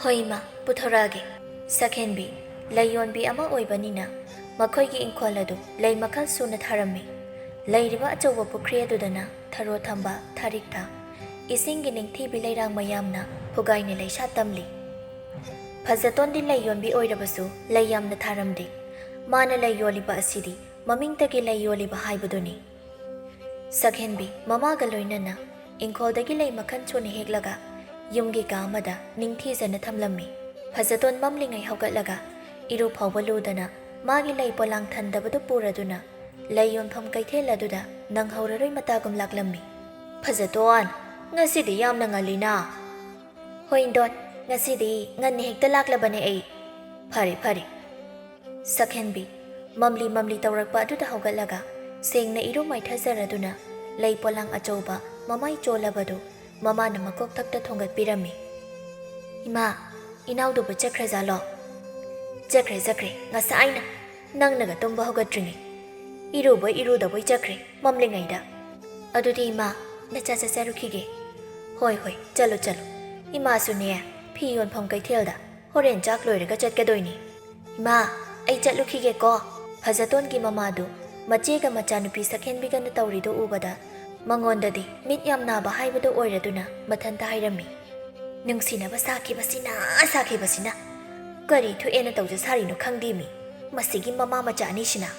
"ꯍꯣꯏ ꯏꯃꯥ, ꯄꯨꯊꯣꯔꯛꯑꯒꯦ꯫" ꯁꯛꯍꯦꯟꯕꯤ, ꯂꯩ ꯌꯣꯟꯕꯤ ꯑꯃ ꯑꯣꯏꯕꯅꯤꯅ ꯃꯈꯣꯏꯒꯤ ꯏꯪꯈꯣꯜ ꯑꯗꯨ ꯂꯩ ꯃꯈꯜ ꯁꯨꯅ ꯊꯥꯔꯝꯃꯤ꯫ ꯂꯩꯔꯤꯕ ꯑꯆꯧꯕ ꯄꯨꯈ꯭ꯔꯤ ꯑꯗꯨꯗꯅ ꯊꯔꯣ ꯊꯝꯕ, ꯊꯥꯔꯤꯛꯊ, ꯏꯁꯤꯡꯒꯤ ꯅꯤꯡꯊꯤꯕꯤ ꯂꯩꯔꯥꯡ ꯃꯌꯥꯝꯅ ꯐꯨꯒꯥꯏꯅ ꯂꯩꯁꯥ ꯇꯝꯂꯤ꯫ ꯐꯖꯇꯣꯟꯗꯤ ꯂꯩ ꯌꯣꯟꯕꯤ ꯑꯣꯏꯔꯕꯁꯨ ꯂꯩ ꯌꯥꯝꯅ ꯊꯥꯔꯝꯗꯦ꯫ ꯃꯥꯅ ꯂꯩ ꯌꯣꯜꯂꯤꯕ ꯑꯁꯤꯗꯤ ꯃꯃꯤꯡꯇꯒꯤ ꯂꯩ ꯌꯣꯜꯂꯤꯕ ꯍꯥꯏꯕꯗꯨꯅꯤ꯫ ꯁꯛꯍꯦꯟꯕꯤ ꯃꯃꯥꯒ ꯂꯣꯏꯅꯅ ꯏꯪꯈꯣꯜꯗꯒꯤ ꯂꯩ ꯃꯈꯜ ꯁꯨꯅ ꯍꯦꯛꯂꯒ ꯌꯨꯝꯒꯤ ꯀꯥ ꯑꯃꯗ ꯅꯤꯡꯊꯤꯖꯅ ꯊꯝꯂꯝꯃꯤ꯫ ꯐꯖꯇꯣꯟ ꯃꯝꯂꯤꯉꯩ ꯍꯧꯒꯠꯂꯒ ꯏꯔꯨ ꯐꯥꯎꯕ ꯂꯨꯗꯅ ꯃꯥꯒꯤ ꯂꯩ ꯄꯣꯂꯥꯡ ꯊꯟꯗꯕꯗꯨ ꯄꯨꯔꯗꯨꯅ ꯂꯩ ꯌꯣꯟꯐꯝ ꯀꯩꯊꯦꯜ ꯑꯗꯨꯗ ꯅꯪꯍꯧꯔꯔꯣꯏ ꯃꯇꯥꯒꯨꯝ ꯂꯥꯛꯂꯝꯃꯤ꯫ "ꯐꯖꯇꯣꯟ, ꯉꯁꯤꯗꯤ ꯌꯥꯝꯅ ꯉꯜꯂꯤꯅ?" "ꯍꯣꯏ ꯏꯟꯗꯣꯟ, ꯉꯁꯤꯗꯤ ꯉꯟꯅ ꯍꯦꯛꯇ ꯂꯥꯛꯂꯕꯅꯦ ꯑꯩ꯫" "ꯐꯔꯦ, ꯐꯔꯦ꯫" ꯁꯛꯍꯦꯟꯕꯤ ꯃꯝꯂꯤ ꯃꯝꯂꯤ ꯇꯧꯔꯛꯄ ꯑꯗꯨꯗ ꯍꯧꯒꯠꯂꯒ ꯁꯦꯡꯅ ꯏꯔꯨ ꯃꯥꯏꯊꯖꯔꯗꯨꯅ ꯂꯩ ꯄꯣꯂꯥꯡ ꯑꯆꯧꯕ ꯃꯃꯥꯏ ꯆꯣꯜꯂꯕꯗꯨ ꯃꯃꯥꯅ ꯃꯀꯣꯛꯊꯛꯇ ꯊꯣꯡꯒꯠꯄꯤꯔꯝꯃꯤ꯫ "ꯏꯃꯥ, ꯏꯅꯥꯎꯗꯨꯕꯨ ꯆꯠꯈ꯭ꯔꯖꯥꯠꯂꯣ?" "ꯆꯠꯈ꯭ꯔꯦ, ꯆꯠꯈ꯭ꯔꯦ, ꯉꯁꯥꯏꯅ꯫ ꯅꯪꯅꯒ ꯇꯨꯝꯕ ꯍꯧꯒꯠꯇ꯭ꯔꯤꯉꯩ꯫ ꯏꯔꯨꯕꯣꯏ ꯏꯔꯨꯗꯕꯣꯏ ꯆꯠꯈ꯭ꯔꯦ, ꯃꯝꯂꯤꯉꯩꯗ꯫ ꯑꯗꯨꯗꯤ ꯏꯃꯥ, ꯅꯆꯥ ꯆꯠꯆꯔꯨꯈꯤꯒꯦ꯫" "ꯍꯣꯏ, ꯍꯣꯏ, ꯆꯠꯂꯨ, ꯆꯠꯂꯨ꯫ ꯏꯃꯥꯁꯨꯅꯦ, ꯐꯤ ꯌꯣꯟꯐꯝ ꯀꯩꯊꯦꯜꯗ ꯍꯣꯔꯦꯟ ꯆꯥꯛ ꯂꯣꯏꯔꯒ ꯆꯠꯀꯗꯣꯏꯅꯤ꯫ ꯏꯃꯥ, ꯑꯩ ꯆꯠꯂꯨꯈꯤꯒꯦꯀꯣ꯫" ꯐꯖꯇꯣꯟꯒꯤ ꯃꯃꯥꯗꯨ ꯃꯆꯦꯒ ꯃꯆꯥꯅꯨꯄꯤ ꯁꯛꯍꯦꯟꯕꯤꯒꯅ ꯇꯧꯔꯤꯗꯨ ꯎꯕꯗ ꯃꯉꯣꯟꯗꯗꯤ ꯃꯤꯠ ꯌꯥꯝ ꯅꯥꯕ ꯍꯥꯏꯕꯗꯨ ꯑꯣꯏꯔꯗꯨꯅ ꯃꯊꯟꯇ ꯍꯥꯏꯔꯝꯃꯤ, "ꯅꯨꯡꯁꯤꯅꯕ ꯁꯥꯈꯤꯕꯁꯤꯅ, ꯁꯥꯈꯤꯕꯁꯤꯅ ꯀꯔꯤ ꯊꯣꯛꯑꯦꯅ ꯇꯧꯖ ꯁꯥꯔꯤꯅꯣ ꯈꯪꯗꯦꯃꯤ꯫ ꯃꯁꯤꯒꯤ ꯃꯃꯥ ꯃꯆꯥ ꯑꯅꯤꯁꯤꯅ"꯫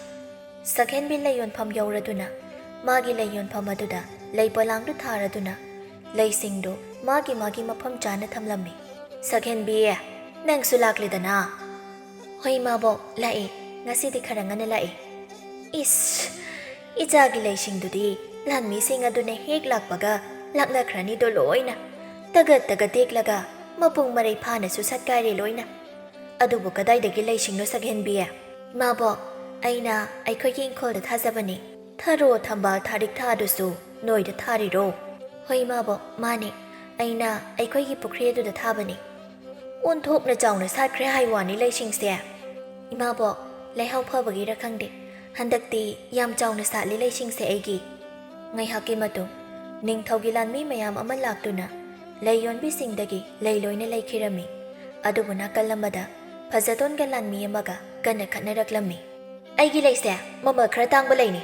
ꯁꯛꯍꯦꯟꯕꯤ ꯂꯩ ꯌꯣꯟꯐꯝ ꯌꯧꯔꯗꯨꯅ ꯃꯥꯒꯤ ꯂꯩ ꯌꯣꯟꯐꯝ ꯑꯗꯨꯗ ꯂꯩ ꯄꯣꯂꯥꯡꯗꯨ ꯊꯥꯔꯗꯨꯅ ꯂꯩꯁꯤꯡꯗꯨ ꯃꯥꯒꯤ ꯃꯥꯒꯤ ꯃꯐꯝ ꯆꯥꯅ ꯊꯝꯂꯝꯃꯤ꯫ "ꯁꯛꯍꯦꯟꯕꯤ, ꯅꯪꯁꯨ ꯂꯥꯛꯂꯦꯗꯅ?" "ꯍꯣꯏ ꯃꯥꯕꯣꯛ, ꯂꯥꯛꯑꯦ꯫ ꯉꯁꯤꯗꯤ ꯈꯔ ꯉꯟꯅ ꯂꯥꯛꯑꯦ꯫" "ꯏꯁ, ꯏꯆꯥꯒꯤ ꯂꯩꯁꯤꯡꯗꯨꯗꯤ ꯂꯥꯟꯃꯤꯁꯤꯡ ꯑꯗꯨꯅ ꯍꯦꯛ ꯂꯥꯛꯄꯒ ꯂꯥꯛꯅꯈ꯭ꯔꯅꯤꯗꯣ ꯂꯣꯏꯅ꯫ ꯇꯒꯠ ꯇꯒꯠ ꯇꯦꯛꯂꯒ ꯃꯄꯨꯡ ꯃꯔꯩ ꯐꯥꯅꯁꯨ ꯁꯠꯀꯥꯏꯔꯦ ꯂꯣꯏꯅ꯫ ꯑꯗꯨꯕꯨ ꯀꯗꯥꯏꯗꯒꯤ ꯂꯩꯁꯤꯡꯅꯣ ꯁꯛꯍꯦꯟꯕꯤ?" "ꯃꯥꯕꯣꯛ, ꯑꯩꯅ ꯑꯩꯈꯣꯏꯒꯤ ꯏꯪꯈꯣꯜꯗ ꯊꯥꯖꯕꯅꯤ꯫ ꯊꯔꯣ, ꯊꯝꯕꯥꯜ, ꯊꯥꯔꯤꯛꯊꯥ ꯑꯗꯨꯁꯨ ꯅꯣꯏꯗ ꯊꯥꯔꯤꯔꯣ?" "ꯍꯣꯏ ꯃꯥꯕꯣꯛ, ꯃꯥꯅꯦ꯫ ꯑꯩꯅ ꯑꯩꯈꯣꯏꯒꯤ ꯄꯨꯈ꯭ꯔꯤ ꯑꯗꯨꯗ ꯊꯥꯕꯅꯤ꯫" "ꯑꯣꯟꯊꯣꯛꯅ ꯆꯥꯎꯅ ꯁꯥꯠꯈ꯭ꯔꯦ ꯍꯥꯏ ꯋꯥꯅꯤ ꯂꯩꯁꯤꯡꯁꯦ꯫" "ꯏꯃꯥꯕꯣꯛ, ꯂꯩꯍꯥꯎ ꯐꯕꯒꯤꯔ ꯈꯪꯗꯦ, ꯍꯟꯗꯛꯇꯤ ꯌꯥꯝ ꯆꯥꯎꯅ ꯁꯥꯠꯂꯤ ꯂꯩꯁꯤꯡꯁꯦ ꯑꯩꯒꯤ꯫" ꯉꯥꯏꯍꯥꯛꯀꯤ ꯃꯇꯨꯡ ꯅꯤꯡꯊꯧꯒꯤ ꯂꯥꯟꯃꯤ ꯃꯌꯥꯝ ꯑꯃ ꯂꯥꯛꯇꯨꯅ ꯂꯩ ꯌꯣꯟꯕꯤꯁꯤꯡꯗꯒꯤ ꯂꯩ ꯂꯣꯏꯅ ꯂꯩꯈꯤꯔꯝꯃꯤ꯫ ꯑꯗꯨꯕꯨ ꯅꯥꯀꯜ ꯑꯃꯗ ꯐꯖꯇꯣꯟꯒ ꯂꯥꯟꯃꯤ ꯑꯃꯒ ꯀꯟꯅ ꯈꯠꯅꯔꯛꯂꯝꯃꯤ꯫ "ꯑꯩꯒꯤ ꯂꯩꯁꯦ ꯃꯃꯜ ꯈꯔ ꯇꯥꯡꯕ ꯂꯩꯅꯤ꯫"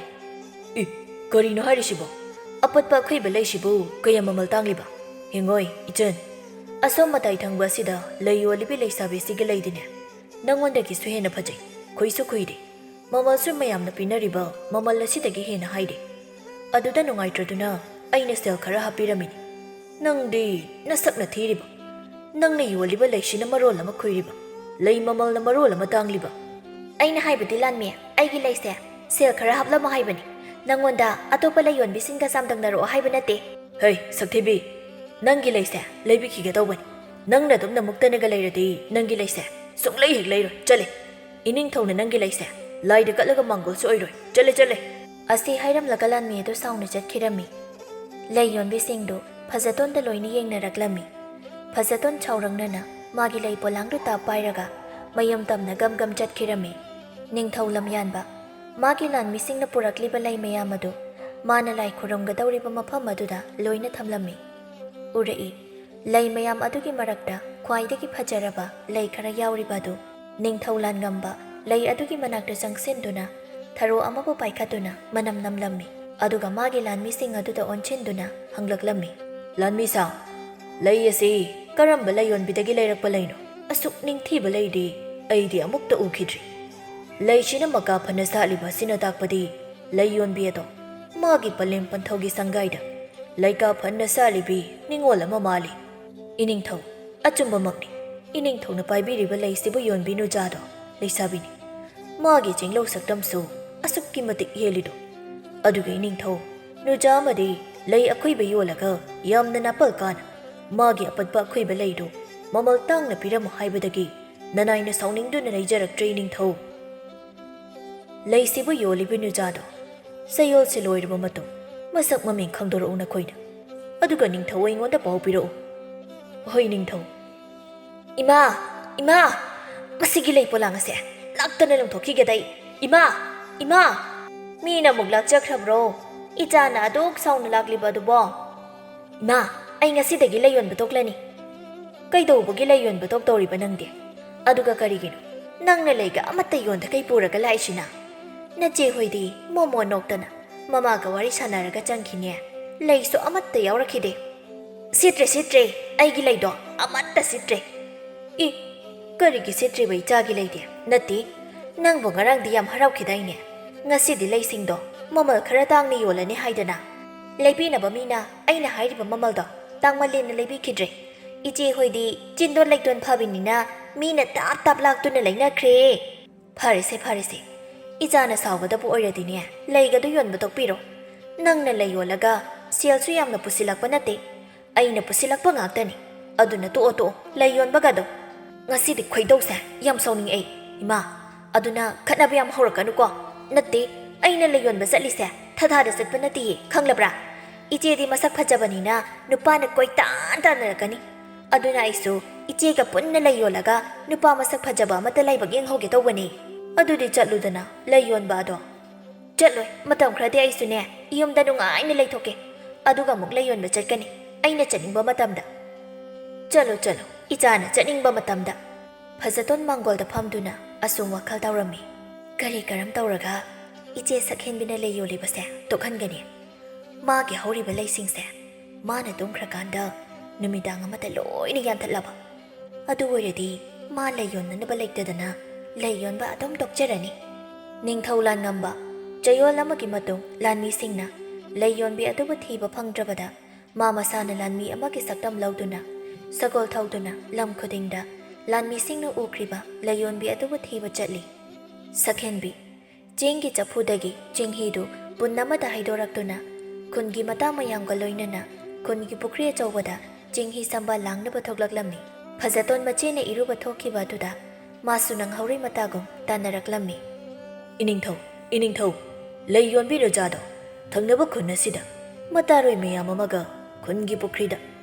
"ꯏ, ꯀꯔꯤꯅꯣ ꯍꯥꯏꯔꯤꯁꯤꯕꯣ? ꯑꯄꯠꯄ ꯑꯈꯨꯏꯕ ꯂꯩꯁꯤꯕꯨ ꯀꯌꯥ ꯃꯃꯜ ꯇꯥꯡꯂꯤꯕ? ꯍꯦꯡꯉꯣꯏ, ꯏꯆꯟ, ꯑꯁꯣꯝ ꯃꯇꯥꯏ ꯊꯪꯕ ꯑꯁꯤꯗ ꯂꯩ ꯌꯣꯜꯂꯤꯕꯤ ꯂꯩꯁꯥꯕꯤꯁꯤꯒꯤ ꯂꯩꯗꯤꯅꯦ, ꯅꯪꯉꯣꯟꯗꯒꯤꯁꯨ ꯍꯦꯟꯅ ꯐꯖꯩ, ꯈꯨꯏꯁꯨ ꯈꯨꯏꯔꯦ꯫ ꯃꯃꯜꯁꯨ ꯃꯌꯥꯝꯅ ꯄꯤꯅꯔꯤꯕ ꯃꯃꯜ ꯑꯁꯤꯗꯒꯤ ꯍꯦꯟꯅ ꯍꯥꯏꯔꯦ꯫ ꯑꯗꯨꯗ ꯅꯨꯡꯉꯥꯏꯇ꯭ꯔꯗꯨꯅ ꯑꯩꯅ ꯁꯦꯜ ꯈꯔ ꯍꯥꯞꯄꯤꯔꯝꯃꯤꯅꯤ꯫ ꯅꯪꯗꯤ ꯅꯁꯛꯅ ꯊꯤꯔꯤꯕ, ꯅꯪꯅ ꯌꯣꯜꯂꯤꯕ ꯂꯩꯁꯤꯅ ꯃꯔꯣꯜ ꯑꯃ ꯈꯨꯏꯔꯤꯕ, ꯂꯩ ꯃꯃꯜꯅ ꯃꯔꯣꯜ ꯑꯃ ꯇꯥꯡꯂꯤꯕ꯫" "ꯑꯩꯅ ꯍꯥꯏꯕꯗꯤ ꯂꯥꯟꯃꯤ, ꯑꯩꯒꯤ ꯂꯩꯁꯦ ꯁꯦꯜ ꯈꯔ ꯍꯥꯞꯂꯝꯃꯣ ꯍꯥꯏꯕꯅꯤ꯫ ꯅꯪꯉꯣꯟꯗ ꯑꯇꯣꯞꯄ ꯂꯩ ꯌꯣꯟꯕꯤꯁꯤꯡꯒ ꯆꯥꯡꯗꯝꯅꯔꯛꯑꯣ ꯍꯥꯏꯕ ꯅꯠꯇꯦ꯫" "ꯍꯩ, ꯁꯛꯊꯤꯕꯤ, ꯅꯪꯒꯤ ꯂꯩꯁꯦ ꯂꯩꯕꯤꯈꯤꯒꯦ ꯇꯧꯕꯅꯤ꯫ ꯅꯪꯅ ꯑꯗꯨꯝꯅ ꯃꯨꯛꯇꯅꯒ ꯂꯩꯔꯗꯤ ꯅꯪꯒꯤ ꯂꯩꯁꯦ ꯁꯨꯡꯂꯩ ꯍꯦꯛ ꯂꯩꯔꯣꯏ꯫ ꯆꯠꯂꯦ, ꯏꯅꯤꯡꯊꯧꯅ ꯅꯪꯒꯤ ꯂꯩꯁꯦ ꯂꯥꯏꯗ ꯀꯠꯂꯒ ꯃꯥꯡꯒꯣꯜꯁꯨ ꯑꯣꯏꯔꯣꯏ꯫ ꯆꯠꯂꯦ, ꯆꯠꯂꯦ꯫" ꯑꯁꯤ ꯍꯥꯏꯔꯝꯂꯒ ꯂꯥꯟꯃꯤ ꯑꯗꯨ ꯁꯥꯎꯅ ꯆꯠꯈꯤꯔꯝꯃꯤ꯫ ꯂꯩ ꯌꯣꯟꯕꯤꯁꯤꯡꯗꯨ ꯐꯖꯇꯣꯟꯗ ꯂꯣꯏꯅ ꯌꯦꯡꯅꯔꯛꯂꯝꯃꯤ꯫ ꯐꯖꯇꯣꯟ ꯁꯥꯎꯔꯪꯅꯅ ꯃꯥꯒꯤ ꯂꯩ ꯄꯣꯂꯥꯡꯗꯨ ꯇꯥꯞ ꯄꯥꯏꯔꯒ ꯃꯌꯨꯝ ꯇꯝꯅ ꯒꯝ ꯒꯝ ꯆꯠꯈꯤꯔꯝꯃꯤ꯫ ꯅꯤꯡꯊꯧ ꯂꯝꯌꯥꯟꯕ ꯃꯥꯒꯤ ꯂꯥꯟꯃꯤꯁꯤꯡꯅ ꯄꯨꯔꯛꯂꯤꯕ ꯂꯩ ꯃꯌꯥꯝ ꯑꯗꯨ ꯃꯥꯅ ꯂꯥꯏ ꯈꯨꯔꯨꯝꯒꯗꯧꯔꯤꯕ ꯃꯐꯝ ꯑꯗꯨꯗ ꯂꯣꯏꯅ ꯊꯝꯂꯝꯃꯤ꯫ ꯎꯔꯛꯏ꯫ ꯂꯩ ꯃꯌꯥꯝ ꯑꯗꯨꯒꯤ ꯃꯔꯛꯇ ꯈ꯭ꯋꯥꯏꯗꯒꯤ ꯐꯖꯔꯕ ꯂꯩ ꯈꯔ ꯌꯥꯎꯔꯤꯕ ꯑꯗꯨ ꯅꯤꯡꯊꯧ ꯂꯥꯟꯉꯝꯕ ꯂꯩ ꯑꯗꯨꯒꯤ ꯃꯅꯥꯛꯇ ꯆꯪꯁꯤꯟꯗꯨꯅ ꯊꯔꯣ ꯑꯃꯕꯨ ꯄꯥꯏꯈꯠꯇꯨꯅ ꯃꯅꯝ ꯅꯝꯂꯝꯃꯤ꯫ ꯑꯗꯨꯒ ꯃꯥꯒꯤ ꯂꯥꯟꯃꯤꯁꯤꯡ ꯑꯗꯨꯗ ꯑꯣꯟꯁꯤꯟꯗꯨꯅ ꯍꯪꯂꯛꯂꯝꯃꯤ, "ꯂꯥꯟꯃꯤꯁꯥ, ꯂꯩ ꯑꯁꯤ ꯀꯔꯝꯕ ꯂꯩꯌꯣꯟꯕꯤꯗꯒꯤ ꯂꯩꯔꯛꯄ ꯂꯩꯅꯣ? ꯑꯁꯨꯛ ꯅꯤꯡꯊꯤꯕ ꯂꯩꯗꯤ ꯑꯩꯗꯤ ꯑꯃꯨꯛꯇ ꯎꯈꯤꯗ꯭ꯔꯤ꯫ ꯂꯩꯁꯤꯅ ꯃꯀꯥ ꯐꯅ ꯁꯥꯠꯂꯤꯕ ꯑꯁꯤꯅ ꯇꯥꯛꯄꯗꯤ ꯂꯩ ꯌꯣꯟꯕꯤ ꯑꯗꯣ ꯃꯥꯒꯤ ꯄꯂꯦꯝ ꯄꯟꯊꯧꯒꯤ ꯁꯪꯒꯥꯏꯗ ꯂꯩꯀꯥ ꯐꯅ ꯁꯥꯠꯂꯤꯕꯤ ꯅꯤꯉꯣꯜ ꯑꯃ ꯃꯥꯜꯂꯤ꯫ ꯏꯅꯤꯡꯊꯧ, ꯑꯆꯨꯝꯕꯃꯛꯅꯤ꯫ ꯏꯅꯤꯡꯊꯧꯅ ꯄꯥꯏꯕꯤꯔꯤꯕ ꯂꯩꯁꯤꯕꯨ ꯌꯣꯟꯕꯤ ꯅꯨꯖꯥꯗꯣ ꯂꯩꯁꯥꯕꯤꯅꯤ꯫ ꯃꯥꯒꯤ ꯆꯤꯡꯂꯧ ꯁꯛꯇꯝꯁꯨ ꯑꯁꯨꯛꯀꯤ ꯃꯇꯤꯛ ꯍꯦꯜꯂꯤꯗꯣ꯫ ꯑꯗꯨꯒ ꯏꯅꯤꯡꯊꯧ, ꯅꯨꯖꯥ ꯑꯃꯗꯤ ꯂꯩ ꯑꯈꯨꯏꯕ ꯌꯣꯜꯂꯒ ꯌꯥꯝꯅ ꯅꯥꯄꯜ ꯀꯥꯅ ꯃꯥꯒꯤ ꯑꯄꯠꯄ ꯑꯈꯨꯏꯕ ꯂꯩꯗꯨ ꯃꯃꯜ ꯇꯥꯡꯅ ꯄꯤꯔꯝꯃꯨ ꯍꯥꯏꯕꯗꯒꯤ ꯅꯅꯥꯏꯅ ꯁꯥꯎꯅꯤꯡꯗꯨꯅ ꯂꯩꯖꯔꯛꯇ꯭ꯔꯦ ꯏꯅꯤꯡꯊꯧ꯫ ꯂꯩꯁꯤꯕꯨ ꯌꯣꯜꯂꯤꯕ ꯅꯨꯖꯥꯗꯣ ꯆꯌꯣꯜꯁꯦ ꯂꯣꯏꯔꯕ ꯃꯇꯨꯡ ꯃꯁꯛ ꯃꯃꯤꯡ ꯈꯪꯗꯣꯔꯛꯎ ꯅꯈꯣꯏꯅ꯫ ꯑꯗꯨꯒ ꯅꯤꯡꯊꯧ ꯑꯩꯉꯣꯟꯗ ꯄꯥꯎ ꯄꯤꯔꯛꯎ꯫ ꯍꯣꯏ ꯅꯤꯡꯊꯧ꯫ ꯏꯃꯥ! ꯏꯃꯥ! ꯃꯁꯤꯒꯤ ꯂꯩ ꯄꯣꯂꯥꯡ ꯑꯁꯦ ꯂꯥꯛꯇꯅ ꯂꯪꯊꯣꯛꯈꯤꯒꯦꯗ ꯑꯩ꯫ ꯏꯃꯥ! ꯏꯃꯥ! ꯃꯤꯅ ꯑꯃꯨꯛ ꯂꯥꯛꯆꯈ꯭ꯔꯕ꯭ꯔꯣ? ꯏꯆꯥꯅ ꯑꯗꯨꯛ ꯁꯥꯎꯅ ꯂꯥꯛꯂꯤꯕ ꯑꯗꯨꯕꯣ? ꯏꯃꯥ, ꯑꯩ ꯉꯁꯤꯗꯒꯤ ꯂꯩ ꯌꯣꯟꯕ ꯇꯣꯛꯂꯅꯤ꯫ ꯀꯩꯗꯧꯕꯒꯤ ꯂꯩ ꯌꯣꯟꯕ ꯇꯣꯛꯇꯧꯔꯤꯕ ꯅꯪꯗꯤ? ꯑꯗꯨꯒ ꯀꯔꯤꯒꯤꯅꯣ ꯅꯪꯅ ꯂꯩꯒ ꯑꯃꯠꯇ ꯌꯣꯟꯗꯈꯩ ꯄꯨꯔꯒ ꯂꯥꯛꯏꯁꯤꯅ? ꯅꯆꯦ ꯍꯣꯏꯗꯤ ꯃꯣꯃꯣ ꯅꯣꯛꯇꯅ ꯃꯃꯥꯒ ꯋꯥꯔꯤ ꯁꯥꯟꯅꯔꯒ ꯆꯪꯈꯤꯅꯦ꯫ ꯂꯩꯁꯨ ꯑꯃꯠꯇ ꯌꯥꯎꯔꯛꯈꯤꯗꯦ꯫ ꯁꯤꯠꯇ꯭ꯔꯦ, ꯁꯤꯠꯇ꯭ꯔꯦ, ꯑꯩꯒꯤ ꯂꯩꯗꯣ ꯑꯃꯠꯇ ꯁꯤꯠꯇ꯭ꯔꯦ꯫ ꯏ, ꯀꯔꯤꯒꯤ ꯁꯤꯠꯇ꯭ꯔꯤꯕ ꯏꯆꯥꯒꯤ ꯂꯩꯗꯤ? ꯅꯠꯇꯦ, ꯅꯪꯕꯨ ꯉꯔꯥꯡꯗꯤ ꯌꯥꯝ ꯍꯔꯥꯎꯈꯤꯗꯥꯏꯅꯦ? ꯉꯁꯤꯗꯤ ꯂꯩꯁꯤꯡꯗꯣ ꯃꯃꯜ ꯈꯔ ꯇꯥꯡꯅ ꯌꯣꯜꯂꯅꯤ ꯍꯥꯏꯗꯅ? ꯂꯩꯕꯤꯅꯕ ꯃꯤꯅ ꯑꯩꯅ ꯍꯥꯏꯔꯤꯕ ꯃꯃꯜꯗꯣ ꯇꯥꯡꯃꯜꯂꯦꯅ ꯂꯩꯕꯤꯈꯤꯗ꯭ꯔꯦ꯫ ꯏꯆꯦ ꯍꯣꯏꯗꯤ ꯆꯤꯟꯗꯣꯟ ꯂꯩꯇꯣꯟ ꯐꯕꯅꯤꯅ ꯃꯤꯅ ꯇꯥꯞ ꯇꯥꯞ ꯂꯥꯛꯇꯨꯅ ꯂꯩꯅꯈ꯭ꯔꯦ꯫ ꯐꯔꯦꯁꯦ, ꯐꯔꯦꯁꯦ, ꯏꯆꯥꯅ ꯁꯥꯎꯒꯗꯕ ꯑꯣꯏꯔꯗꯤꯅꯦ, ꯂꯩꯒꯗꯨ ꯌꯣꯟꯕ ꯇꯣꯛꯄꯤꯔꯣ꯫ ꯅꯪꯅ ꯂꯩ ꯌꯣꯜꯂꯒ ꯁꯦꯜꯁꯨ ꯌꯥꯝꯅ ꯄꯨꯁꯤꯜꯂꯛꯄ ꯅꯠꯇꯦ, ꯑꯩꯅ ꯄꯨꯁꯤꯜꯂꯛꯄ ꯉꯥꯛꯇꯅꯤ꯫ ꯑꯗꯨꯅ ꯇꯣꯛꯑꯣ, ꯇꯣꯛꯑꯣ, ꯂꯩ ꯌꯣꯟꯕꯒꯗꯣ꯫ ꯉꯁꯤꯗꯤ ꯈꯣꯏꯗꯧꯁꯦ ꯌꯥꯝ ꯁꯥꯎꯅꯤꯡꯉꯛꯑꯦ, ꯏꯃꯥ꯫ ꯑꯗꯨꯅ ꯈꯠꯅꯕ ꯌꯥꯝ ꯍꯧꯔꯛꯀꯅꯨꯀꯣ꯫ ꯅꯠꯇꯦ, ꯑꯩꯅ ꯂꯩ ꯌꯣꯟꯕ ꯆꯠꯂꯤꯁꯦ ꯊꯥꯊꯥꯗ ꯆꯠꯄ ꯅꯠꯇꯤꯌꯦ, ꯈꯪꯂꯕ꯭ꯔꯥ? ꯏꯆꯦꯗꯤ ꯃꯁꯛ ꯐꯖꯕꯅꯤꯅ ꯅꯨꯄꯥꯅ ꯀꯣꯏꯇꯥꯟ ꯇꯥꯟꯅꯔꯛꯀꯅꯤ꯫ ꯑꯗꯨꯅ ꯑꯩꯁꯨ ꯏꯆꯦꯒ ꯄꯨꯟꯅ ꯂꯩ ꯌꯣꯜꯂꯒ ꯅꯨꯄꯥ ꯃꯁꯛ ꯐꯖꯕ ꯑꯃꯠꯇ ꯂꯥꯏꯕꯛ ꯌꯦꯡꯍꯧꯒꯦ ꯇꯧꯕꯅꯤ꯫ ꯑꯗꯨꯗꯤ ꯆꯠꯂꯨꯗꯅ, ꯂꯩ ꯌꯣꯟꯕ ꯑꯗꯣ꯫ ꯆꯠꯂꯣꯏ, ꯃꯇꯝ ꯈꯔꯗꯤ ꯑꯩꯁꯨꯅꯦ, ꯌꯨꯝꯗ ꯅꯨꯡꯉꯥꯏꯅ ꯂꯩꯊꯣꯛꯀꯦ꯫ ꯑꯗꯨꯒ ꯑꯃꯨꯛ ꯂꯩ ꯌꯣꯟꯕ ꯆꯠꯀꯅꯤ, ꯑꯩꯅ ꯆꯠꯅꯤꯡꯕ ꯃꯇꯝꯗ꯫ ꯆꯠꯂꯣ, ꯆꯠꯂꯣ, ꯏꯆꯥꯅ ꯆꯠꯅꯤꯡꯕ ꯃꯇꯝꯗ꯫ ꯐꯖꯇꯣꯟ ꯃꯥꯡꯒꯣꯜꯗ ꯐꯝꯗꯨꯅ ꯑꯁꯨꯝ ꯋꯥꯈꯜ ꯇꯧꯔꯝꯃꯤ꯫ ꯀꯔꯤ ꯀꯔꯝ ꯇꯧꯔꯒ ꯏꯆꯦ ꯁꯛꯍꯦꯟꯕꯤꯅ ꯂꯩ ꯌꯣꯜꯂꯤꯕꯁꯦ ꯇꯣꯛꯍꯟꯒꯅꯤ꯫ ꯃꯥꯒꯤ ꯍꯧꯔꯤꯕ ꯂꯩꯁꯤꯡꯁꯦ ꯃꯥꯅ ꯇꯨꯝꯈ꯭ꯔꯀꯥꯟꯗ ꯅꯨꯃꯤꯗꯥꯡ ꯑꯃꯗ ꯂꯣꯏꯅ ꯌꯥꯟꯊꯠꯂꯕ꯫ ꯑꯗꯨ ꯑꯣꯏꯔꯗꯤ ꯃꯥ ꯂꯩ ꯌꯣꯟꯅꯅꯕ ꯂꯩꯇꯗꯅ ꯂꯩ ꯌꯣꯟꯕ ꯑꯗꯨꯝ ꯇꯣꯛꯆꯔꯅꯤ꯫ ꯅꯤꯡꯊꯧ ꯂꯥꯟꯉꯝꯕ ꯆꯌꯣꯜ ꯑꯃꯒꯤ ꯃꯇꯨꯡ ꯂꯥꯟꯃꯤꯁꯤꯡꯅ ꯂꯩ ꯌꯣꯟꯕꯤ ꯑꯗꯨꯕꯨ ꯊꯤꯕ ꯐꯪꯗ꯭ꯔꯕꯗ ꯃꯥ ꯃꯁꯥꯅ ꯂꯥꯟꯃꯤ ꯑꯃꯒꯤ ꯁꯛꯇꯝ ꯂꯧꯗꯨꯅ ꯁꯒꯣꯜ ꯊꯧꯗꯨꯅ ꯂꯝ ꯈꯨꯗꯤꯡꯗ ꯂꯥꯟꯃꯤꯁꯤꯡꯅ ꯎꯈ꯭ꯔꯤꯕ ꯂꯩ ꯌꯣꯟꯕꯤ ꯑꯗꯨꯕꯨ ꯊꯤꯕ ꯆꯠꯂꯤ꯫ ꯁꯛꯍꯦꯟꯕꯤ, ꯆꯦꯡꯒꯤ ꯆꯐꯨꯗꯒꯤ ꯆꯦꯡꯍꯤꯗꯨ ꯄꯨꯟ ꯑꯃꯗ ꯍꯩꯗꯣꯔꯛꯇꯨꯅ ꯈꯨꯟꯒꯤ ꯃꯇꯥ ꯃꯌꯥꯝꯒ ꯂꯣꯏꯅꯅ ꯈꯨꯟꯒꯤ ꯄꯨꯈ꯭ꯔꯤ ꯑꯆꯧꯕꯗ ꯆꯦꯡꯍꯤ ꯁꯝꯕ ꯂꯥꯡꯅꯕ ꯊꯣꯛꯂꯛꯂꯝꯃꯤ꯫ ꯐꯖꯇꯣꯟ ꯃꯆꯦꯅ ꯏꯔꯨꯕ ꯊꯣꯛꯈꯤꯕ ꯑꯗꯨꯗ ꯃꯥꯁꯨ ꯅꯪꯍꯧꯔꯤ ꯃꯇꯥꯒꯨꯝ ꯇꯥꯟꯅꯔꯛꯂꯝꯃꯤ꯫ "ꯏꯅꯤꯡꯊꯧ, ꯏꯅꯤꯡꯊꯧ, ꯂꯩ ꯌꯣꯟꯕꯤ ꯅꯨꯖꯥꯗꯣ ꯊꯪꯅꯕ ꯈꯨꯟ ꯑꯁꯤꯗ ꯃꯇꯥꯔꯣꯏ ꯃꯌꯥꯝ ꯑꯃꯒ ꯈꯨꯟꯒꯤ ꯄꯨꯈ꯭ꯔꯤꯗ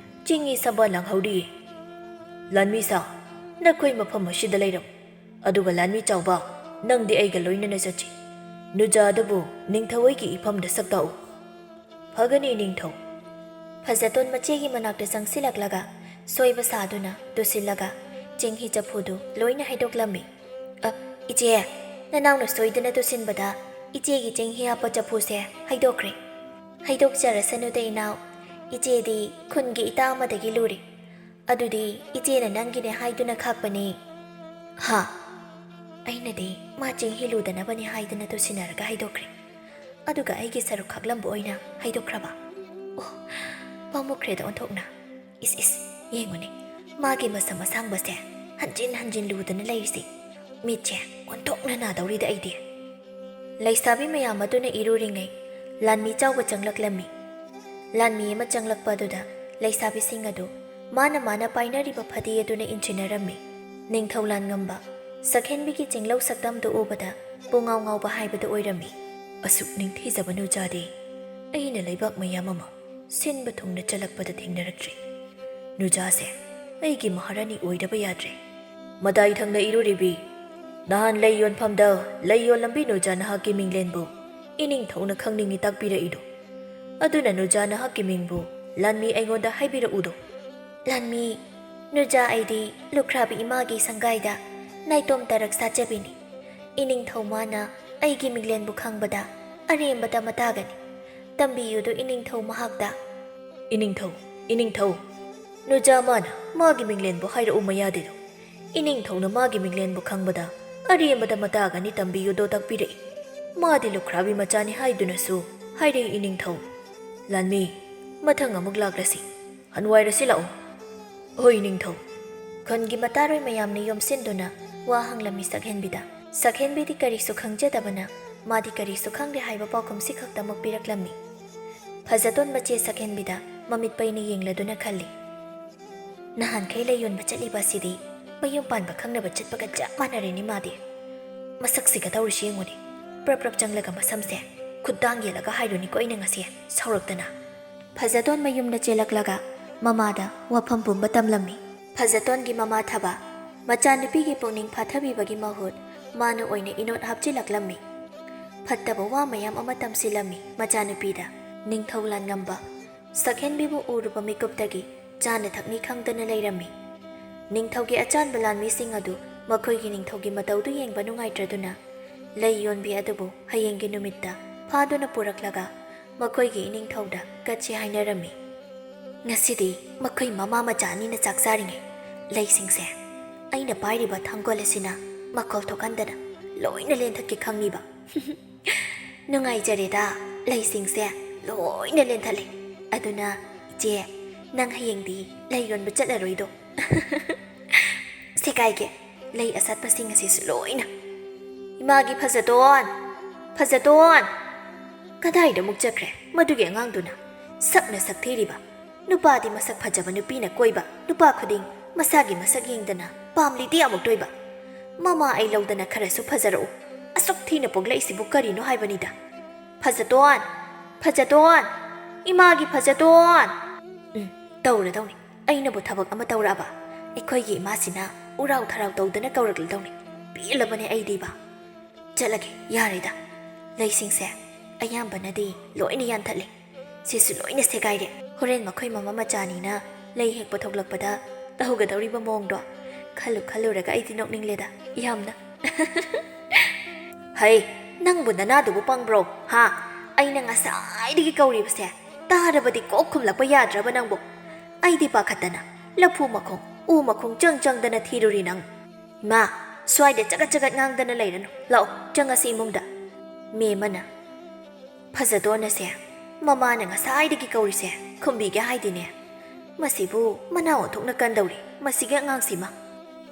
ꯆꯤꯡꯒꯤ ꯁꯝꯕ ꯂꯥꯡꯍꯧꯔꯤꯌꯦ꯫ ꯂꯥꯟꯃꯤ ꯁꯥ, ꯅꯈꯣꯏ ꯃꯐꯝ ꯑꯁꯤꯗ ꯂꯩꯔꯝꯃꯨ, ꯑꯗꯨꯒ ꯂꯥꯟꯃꯤ ꯆꯥꯎꯕ, ꯅꯪꯗꯤ ꯑꯩꯒ ꯂꯣꯏꯅꯅ ꯆꯠꯁꯤ꯫ ꯅꯨꯖꯥ ꯑꯗꯨꯕꯨ ꯅꯤꯡꯊꯧ ꯑꯩꯒꯤ ꯏꯐꯝꯗ ꯁꯛ ꯇꯥꯛꯎ꯫" "ꯐꯒꯅꯤ ꯅꯤꯡꯊꯧ꯫" ꯐꯖꯇꯣꯟ ꯃꯆꯦꯒꯤ ꯃꯅꯥꯛꯇ ꯆꯪꯁꯤꯜꯂꯛꯂꯒ ꯁꯣꯏꯕ ꯁꯥꯗꯨꯅ ꯇꯨꯁꯤꯜꯂꯒ ꯆꯦꯡꯍꯤ ꯆꯐꯨꯗꯨ ꯂꯣꯏꯅ ꯍꯩꯗꯣꯛꯂꯝꯃꯤ꯫ "ꯑ, ꯏꯆꯦ, ꯅꯅꯥꯎꯅ ꯁꯣꯏꯗꯨꯅ ꯇꯨꯁꯤꯟꯕꯗ ꯏꯆꯦꯒꯤ ꯆꯦꯡꯍꯤ ꯍꯥꯞꯄ ꯆꯐꯨꯁꯦ ꯍꯩꯗꯣꯛꯈ꯭ꯔꯦ꯫" "ꯍꯩꯗꯣꯛꯆꯔꯁꯅꯨꯗ ꯏꯅꯥꯎ, ꯏꯆꯦꯗꯤ ꯈꯨꯟꯒꯤ ꯏꯇꯥ ꯑꯃꯗꯒꯤ ꯂꯨꯔꯦ꯫ ꯑꯗꯨꯗꯤ ꯏꯆꯦꯅ ꯅꯪꯒꯤꯅꯦ ꯍꯥꯏꯗꯨꯅ ꯈꯥꯛꯄꯅꯤ꯫" "ꯍꯥ?" "ꯑꯩꯅꯗꯤ ꯃꯥ ꯆꯦꯡꯍꯤ ꯂꯨꯗꯅꯕꯅꯤ ꯍꯥꯏꯗꯨꯅ ꯇꯨꯁꯤꯟꯅꯔꯒ ꯍꯩꯗꯣꯛꯈ꯭ꯔꯦ꯫ ꯑꯗꯨꯒ ꯑꯩꯒꯤ ꯁꯔꯨꯛ ꯈꯥꯛꯂꯝꯕ ꯑꯣꯏꯅ ꯍꯩꯗꯣꯛꯈ꯭ꯔꯕ꯫ ꯑꯣ, ꯄꯥꯝꯃꯨꯈ꯭ꯔꯦꯗ ꯑꯣꯟꯊꯣꯛꯅ꯫ ꯏꯁ ꯏꯁ, ꯌꯦꯡꯉꯨꯅꯦ, ꯃꯥꯒꯤ ꯃꯁꯝ ꯑꯁꯥꯡꯕꯁꯦ ꯍꯟꯖꯤꯟ ꯍꯟꯖꯤꯟ ꯂꯨꯗꯅ ꯂꯩꯔꯤꯁꯦ꯫ ꯃꯤꯠꯁꯦ ꯑꯣꯟꯊꯣꯛꯅ ꯅꯥꯗꯧꯔꯤꯗ ꯑꯩꯗꯤ꯫" ꯂꯩꯁꯥꯕꯤ ꯃꯌꯥꯝ ꯑꯗꯨꯅ ꯏꯔꯨꯔꯤꯉꯩ ꯂꯥꯟꯃꯤ ꯆꯥꯎꯕ ꯆꯪꯂꯛꯂꯝꯃꯤ꯫ ꯂꯥꯟꯃꯤ ꯑꯃ ꯆꯪꯂꯛꯄ ꯑꯗꯨꯗ ꯂꯩꯁꯥꯕꯤꯁꯤꯡ ꯑꯗꯨ ꯃꯥꯅ ꯃꯥꯅ ꯄꯥꯏꯅꯔꯤꯕ ꯐꯗꯤ ꯑꯗꯨꯅ ꯏꯟꯁꯤꯟꯅꯔꯝꯃꯤ꯫ ꯅꯤꯡꯊꯧ ꯂꯥꯟꯉꯝꯕ ꯁꯛꯍꯦꯟꯕꯤꯒꯤ ꯆꯤꯡꯂꯧ ꯁꯛꯇꯝꯗꯨ ꯎꯕꯗ ꯄꯨꯡꯉꯥꯎ ꯉꯥꯎꯕ ꯍꯥꯏꯕꯗꯨ ꯑꯣꯏꯔꯝꯃꯤ꯫ "ꯑꯁꯨꯛ ꯅꯤꯡꯊꯤꯖꯕ ꯅꯨꯖꯥꯗꯤ ꯑꯩꯅ ꯂꯩꯕꯥꯛ ꯃꯌꯥꯝ ꯑꯃ ꯁꯤꯟꯕ ꯊꯨꯡꯅ ꯆꯠꯂꯛꯄꯗ ꯊꯦꯡꯅꯔꯛꯇ꯭ꯔꯤ꯫ ꯅꯨꯖꯥꯁꯦ ꯑꯩꯒꯤ ꯃꯍꯥꯔꯥꯅꯤ ꯑꯣꯏꯗꯕ ꯌꯥꯗ꯭ꯔꯦ꯫ ꯃꯇꯥꯏ ꯊꯪꯅ ꯏꯔꯨꯔꯤꯕꯤ, ꯅꯍꯥꯟ ꯂꯩ ꯌꯣꯟꯐꯝꯗ ꯂꯩ ꯌꯣꯜꯂꯝꯕꯤ ꯅꯨꯖꯥ ꯅꯍꯥꯛꯀꯤ ꯃꯤꯡꯂꯦꯟꯕꯨ ꯏꯅꯤꯡꯊꯧꯅ ꯈꯪꯅꯤꯡꯏ ꯇꯥꯛꯄꯤꯔꯛꯏꯗꯣ, ꯑꯗꯨꯅ ꯅꯨꯖꯥ ꯅꯍꯥꯛꯀꯤ ꯃꯤꯡꯕꯨ ꯂꯥꯟꯃꯤ ꯑꯩꯉꯣꯟꯗ ꯍꯥꯏꯕꯤꯔꯛꯎꯗꯣ꯫" "ꯂꯥꯟꯃꯤ, ꯅꯨꯖꯥ ꯑꯩꯗꯤ ꯂꯨꯈ꯭ꯔꯥꯕꯤ ꯏꯃꯥꯒꯤ ꯁꯪꯒꯥꯏꯗ ꯅꯥꯏꯇꯣꯝ ꯇꯔꯛ ꯁꯥꯠꯆꯕꯤꯅꯤ꯫ ꯏꯅꯤꯡꯊꯧ ꯃꯥꯅ ꯑꯩꯒꯤ ꯃꯤꯡꯂꯦꯟꯕꯨ ꯈꯪꯕꯗ ꯑꯔꯦꯝꯕꯗ ꯃꯇꯥꯒꯅꯤ꯫ ꯇꯝꯕꯤꯌꯨꯗꯣ ꯏꯅꯤꯡꯊꯧ ꯃꯍꯥꯛꯇ꯫ "ꯏꯅꯤꯡꯊꯧ, ꯏꯅꯤꯡꯊꯧ, ꯅꯨꯖꯥ ꯃꯥꯅ ꯃꯥꯒꯤ ꯃꯤꯡꯂꯦꯟꯕꯨ ꯍꯥꯏꯔꯛꯎ ꯃꯌꯥꯗꯦꯗꯣ꯫ ꯏꯅꯤꯡꯊꯧꯅ ꯃꯥꯒꯤ ꯃꯤꯡꯂꯦꯟꯕꯨ ꯈꯪꯕꯗ ꯑꯔꯦꯝꯕꯗ ꯃꯇꯥꯒꯅꯤ ꯇꯝꯕꯤꯌꯨꯗꯣ ꯇꯥꯛꯄꯤꯔꯛꯏ꯫ ꯃꯥꯗꯤ ꯂꯨꯈ꯭ꯔꯥꯕꯤ ꯃꯆꯥꯅꯤ ꯍꯥꯏꯗꯨꯅꯁꯨ ꯍꯥꯏꯔꯛꯏ ꯏꯅꯤꯡꯊꯧ꯫ ꯂꯥꯟꯃꯤ, ꯃꯊꯪ ꯑꯃꯨꯛ ꯂꯥꯛꯂꯁꯤ꯫ ꯍꯟꯋꯥꯏꯔꯁꯤ ꯂꯥꯛꯑꯣ꯫" "ꯍꯣꯏ ꯏꯅꯤꯡꯊꯧ꯫" ꯈꯨꯟꯒꯤ ꯃꯇꯥꯔꯣꯏ ꯃꯌꯥꯝꯅ ꯌꯣꯝꯁꯤꯟꯗꯨꯅ ꯋꯥ ꯍꯪꯂꯝꯃꯤ ꯁꯛꯍꯦꯟꯕꯤꯗ꯫ ꯁꯛꯍꯦꯟꯕꯤꯗꯤ ꯀꯔꯤꯁꯨ ꯈꯪꯖꯗꯕꯅ ꯃꯥꯗꯤ ꯀꯔꯤꯁꯨ ꯈꯪꯗꯦ ꯍꯥꯏꯕ ꯄꯥꯎꯈꯨꯝꯁꯤ ꯈꯛꯇꯃꯛ ꯄꯤꯔꯛꯂꯝꯃꯤ꯫ ꯐꯖꯇꯣꯟ ꯃꯆꯦ ꯁꯛꯍꯦꯟꯕꯤꯗ ꯃꯃꯤꯠ ꯄꯩꯅ ꯌꯦꯡꯂꯗꯨꯅ ꯈꯜꯂꯤ꯫ "ꯅꯍꯥꯟꯈꯩ ꯂꯩ ꯌꯣꯟꯕ ꯆꯠꯂꯤꯕ ꯑꯁꯤꯗꯤ ꯃꯌꯨꯝ ꯄꯥꯟꯕ ꯈꯪꯅꯕ ꯆꯠꯄꯒ ꯆꯞ ꯃꯥꯟꯅꯔꯦꯅꯦ ꯃꯥꯗꯤ꯫ ꯃꯁꯛꯁꯤꯒ ꯇꯧꯔꯤꯁꯤ ꯌꯦꯡꯉꯨꯅꯦ꯫ ꯄ꯭ꯔꯞ ꯄ꯭ꯔꯞ ꯆꯪꯂꯒ ꯃꯁꯝꯁꯦ ꯈꯨꯠꯇꯥꯡ ꯌꯦꯜꯂꯒ ꯍꯥꯏꯔꯨꯅꯤꯀꯣ ꯑꯩꯅ ꯉꯁꯤ ꯁꯥꯎꯔꯛꯇꯅ꯫" ꯐꯖꯇꯣꯟ ꯃꯌꯨꯝꯗ ꯆꯦꯜꯂꯛꯂꯒ ꯃꯃꯥꯗ ꯋꯥꯐꯝ ꯄꯨꯝꯕ ꯇꯝꯂꯝꯃꯤ꯫ ꯐꯖꯇꯣꯟꯒꯤ ꯃꯃꯥ ꯊꯕ ꯃꯆꯥꯅꯨꯄꯤꯒꯤ ꯄꯨꯛꯅꯤꯡ ꯐꯥꯊꯕꯤꯕꯒꯤ ꯃꯍꯨꯠ ꯃꯥꯅ ꯑꯣꯏꯅ ꯏꯅꯣꯠ ꯍꯥꯞꯆꯤꯜꯂꯛꯂꯝꯃꯤ꯫ ꯐꯠꯇꯕ ꯋꯥ ꯃꯌꯥꯝ ꯑꯃ ꯇꯝꯁꯤꯜꯂꯝꯃꯤ ꯃꯆꯥꯅꯨꯄꯤꯗ꯫ ꯅꯤꯡꯊꯧ ꯂꯥꯟꯉꯝꯕ ꯁꯛꯍꯦꯟꯕꯤꯕꯨ ꯎꯔꯨꯕ ꯃꯤꯀꯨꯞꯇꯒꯤ ꯆꯥꯅ ꯊꯛꯅꯤ ꯈꯪꯗꯅ ꯂꯩꯔꯝꯃꯤ꯫ ꯅꯤꯡꯊꯧꯒꯤ ꯑꯆꯥꯟꯕ ꯂꯥꯟꯃꯤꯁꯤꯡ ꯑꯗꯨ ꯃꯈꯣꯏꯒꯤ ꯅꯤꯡꯊꯧꯒꯤ ꯃꯇꯧꯗꯨ ꯌꯦꯡꯕ ꯅꯨꯡꯉꯥꯏꯇ꯭ꯔꯗꯨꯅ ꯂꯩ ꯌꯣꯟꯕꯤ ꯑꯗꯨꯕꯨ ꯍꯌꯦꯡꯒꯤ ꯅꯨꯃꯤꯠꯇ ꯐꯥꯗꯨꯅ ꯄꯨꯔꯛꯂꯒ ꯃꯈꯣꯏꯒꯤ ꯏꯅꯤꯡꯊꯧꯗ ꯀꯠꯁꯤ ꯍꯥꯏꯅꯔꯝꯃꯤ꯫ "ꯉꯁꯤꯗꯤ ꯃꯈꯣꯏ ꯃꯃꯥ ꯃꯆꯥ ꯑꯅꯤꯅ ꯆꯥꯛ ꯆꯥꯔꯤꯉꯩ ꯂꯩꯁꯤꯡꯁꯦ ꯑꯩꯅ ꯄꯥꯏꯔꯤꯕ ꯊꯥꯡꯒꯣꯜ ꯑꯁꯤꯅ ꯃꯈꯣꯜ ꯊꯣꯛꯍꯟꯗꯅ ꯂꯣꯏꯅ ꯂꯦꯟꯊꯠꯀꯦ ꯈꯪꯅꯤꯕ꯫" "ꯅꯨꯡꯉꯥꯏꯖꯔꯦꯗ, ꯂꯩꯁꯤꯡꯁꯦ ꯂꯣꯏꯅ ꯂꯦꯟꯊꯠꯂꯦ꯫ ꯑꯗꯨꯅ ꯏꯆꯦ, ꯅꯪ ꯍꯌꯦꯡꯗꯤ ꯂꯩ ꯌꯣꯟꯕ ꯆꯠꯂꯔꯣꯏꯗꯣ?" "ꯁꯦꯒꯥꯏꯒꯦ ꯂꯩ ꯑꯁꯥꯠꯄꯁꯤꯡ ꯑꯁꯤꯁꯨ ꯂꯣꯏꯅ꯫" "ꯏꯃꯥꯒꯤ ꯐꯖꯇꯣꯟ! ꯐꯖꯇꯣꯟ!" ꯀꯗꯥꯏꯗ ꯑꯃꯨꯛ ꯆꯠꯈ꯭ꯔꯦ ꯃꯗꯨꯒꯤ ꯑꯉꯥꯡꯗꯨꯅ? ꯁꯛꯅ ꯁꯛ ꯊꯤꯔꯤꯕ, ꯅꯨꯄꯥꯗꯤ ꯃꯁꯛ ꯐꯖꯕ ꯅꯨꯄꯤꯅ ꯀꯣꯏꯕ, ꯅꯨꯄꯥ ꯈꯨꯗꯤꯡ ꯃꯁꯥꯒꯤ ꯃꯁꯛ ꯌꯦꯡꯗꯅ ꯄꯥꯝꯂꯤꯗꯤ ꯑꯃꯨꯛꯇꯣꯏꯕ꯫ ꯃꯃꯥ ꯑꯩ ꯂꯧꯗꯅ ꯈꯔꯁꯨ ꯐꯖꯔꯛꯎ꯫ ꯑꯁꯨꯛ ꯊꯤꯅ ꯄꯣꯛꯂꯛꯏꯁꯤꯕꯨ ꯀꯔꯤꯅꯣ ꯍꯥꯏꯕꯅꯤꯗ꯫ "ꯐꯖꯇꯣꯟ! ꯐꯖꯇꯣꯟ! ꯏꯃꯥꯒꯤ ꯐꯖꯇꯣꯟ!" ꯎꯝ, ꯇꯧꯔꯗꯧꯅꯤ꯫ ꯑꯩꯅꯕꯨ ꯊꯕꯛ ꯑꯃ ꯇꯧꯔꯛꯑꯕ ꯑꯩꯈꯣꯏꯒꯤ ꯏꯃꯥꯁꯤꯅ ꯎꯔꯥꯎ ꯊꯔꯥꯎ ꯇꯧꯗꯅ ꯀꯧꯔꯛꯂꯗꯧꯅꯤ꯫ ꯄꯦꯜꯂꯕꯅꯦ ꯑꯩꯗꯤꯕ꯫ ꯆꯠꯂꯒꯦ, ꯌꯥꯔꯦꯗ꯫ ꯂꯩꯁꯤꯡꯁꯦ ꯑꯌꯥꯝꯕꯅꯗꯤ ꯂꯣꯏꯅ ꯌꯥꯟꯊꯠꯂꯦ꯫ ꯁꯤꯁꯨ ꯂꯣꯏꯅ ꯁꯦꯒꯥꯏꯔꯦ꯫ ꯍꯣꯔꯦꯟ ꯃꯈꯣꯏ ꯃꯃꯥ ꯃꯆꯥꯅꯤꯅ ꯂꯩ ꯍꯦꯛꯄ ꯊꯣꯛꯂꯛꯄꯗ ꯇꯧꯒꯗꯧꯔꯤꯕ ꯃꯑꯣꯡꯗꯣ ꯈꯜꯂꯨ ꯈꯜꯂꯨꯔꯒ ꯑꯩꯗꯤ ꯅꯣꯛꯅꯤꯡꯂꯦꯗ ꯌꯥꯝꯅ꯫ "ꯍꯩ, "ꯅꯪꯕꯨ ꯅꯅꯥꯗꯨꯕꯨ ꯄꯪꯕ꯭ꯔꯣ? ꯍꯥ? ꯑꯩꯅ ꯉꯁꯥꯏꯗꯒꯤ ꯀꯧꯔꯤꯕꯁꯦ ꯇꯥꯔꯕꯗꯤ ꯀꯣꯛ ꯈꯨꯝꯂꯛꯄ ꯌꯥꯗ꯭ꯔꯕ ꯅꯪꯕꯨ?" ꯑꯩꯗꯤ ꯄꯥꯈꯠꯇꯅ ꯂꯐꯨ ꯃꯈꯣꯡ, ꯎ ꯃꯈꯣꯡ ꯆꯪ ꯆꯪꯗꯅ ꯊꯤꯔꯨꯔꯤ ꯅꯪ꯫ "ꯏꯃꯥ, ꯁ꯭ꯋꯥꯏꯗ ꯆꯒꯠ ꯆꯒꯠ ꯉꯥꯡꯗꯅ ꯂꯩꯔꯅꯨ꯫ ꯂꯥꯛꯑꯣ, ꯆꯪꯉꯁꯤ ꯏꯃꯨꯡꯗ꯫" ꯃꯦꯝꯃꯅ, "ꯐꯖꯗꯣꯟ ꯑꯁꯦ, ꯃꯃꯥꯅ ꯉꯁꯥꯏꯗꯒꯤ ꯀꯧꯔꯤꯁꯦ ꯈꯨꯝꯕꯤꯒꯦ ꯍꯥꯏꯗꯦꯅꯦ꯫ ꯃꯁꯤꯕꯨ ꯃꯅꯥ ꯑꯣꯟꯊꯣꯛꯅ ꯀꯟꯗꯧꯔꯤ, ꯃꯁꯤꯒꯤ ꯑꯉꯥꯡꯁꯤꯃ꯫"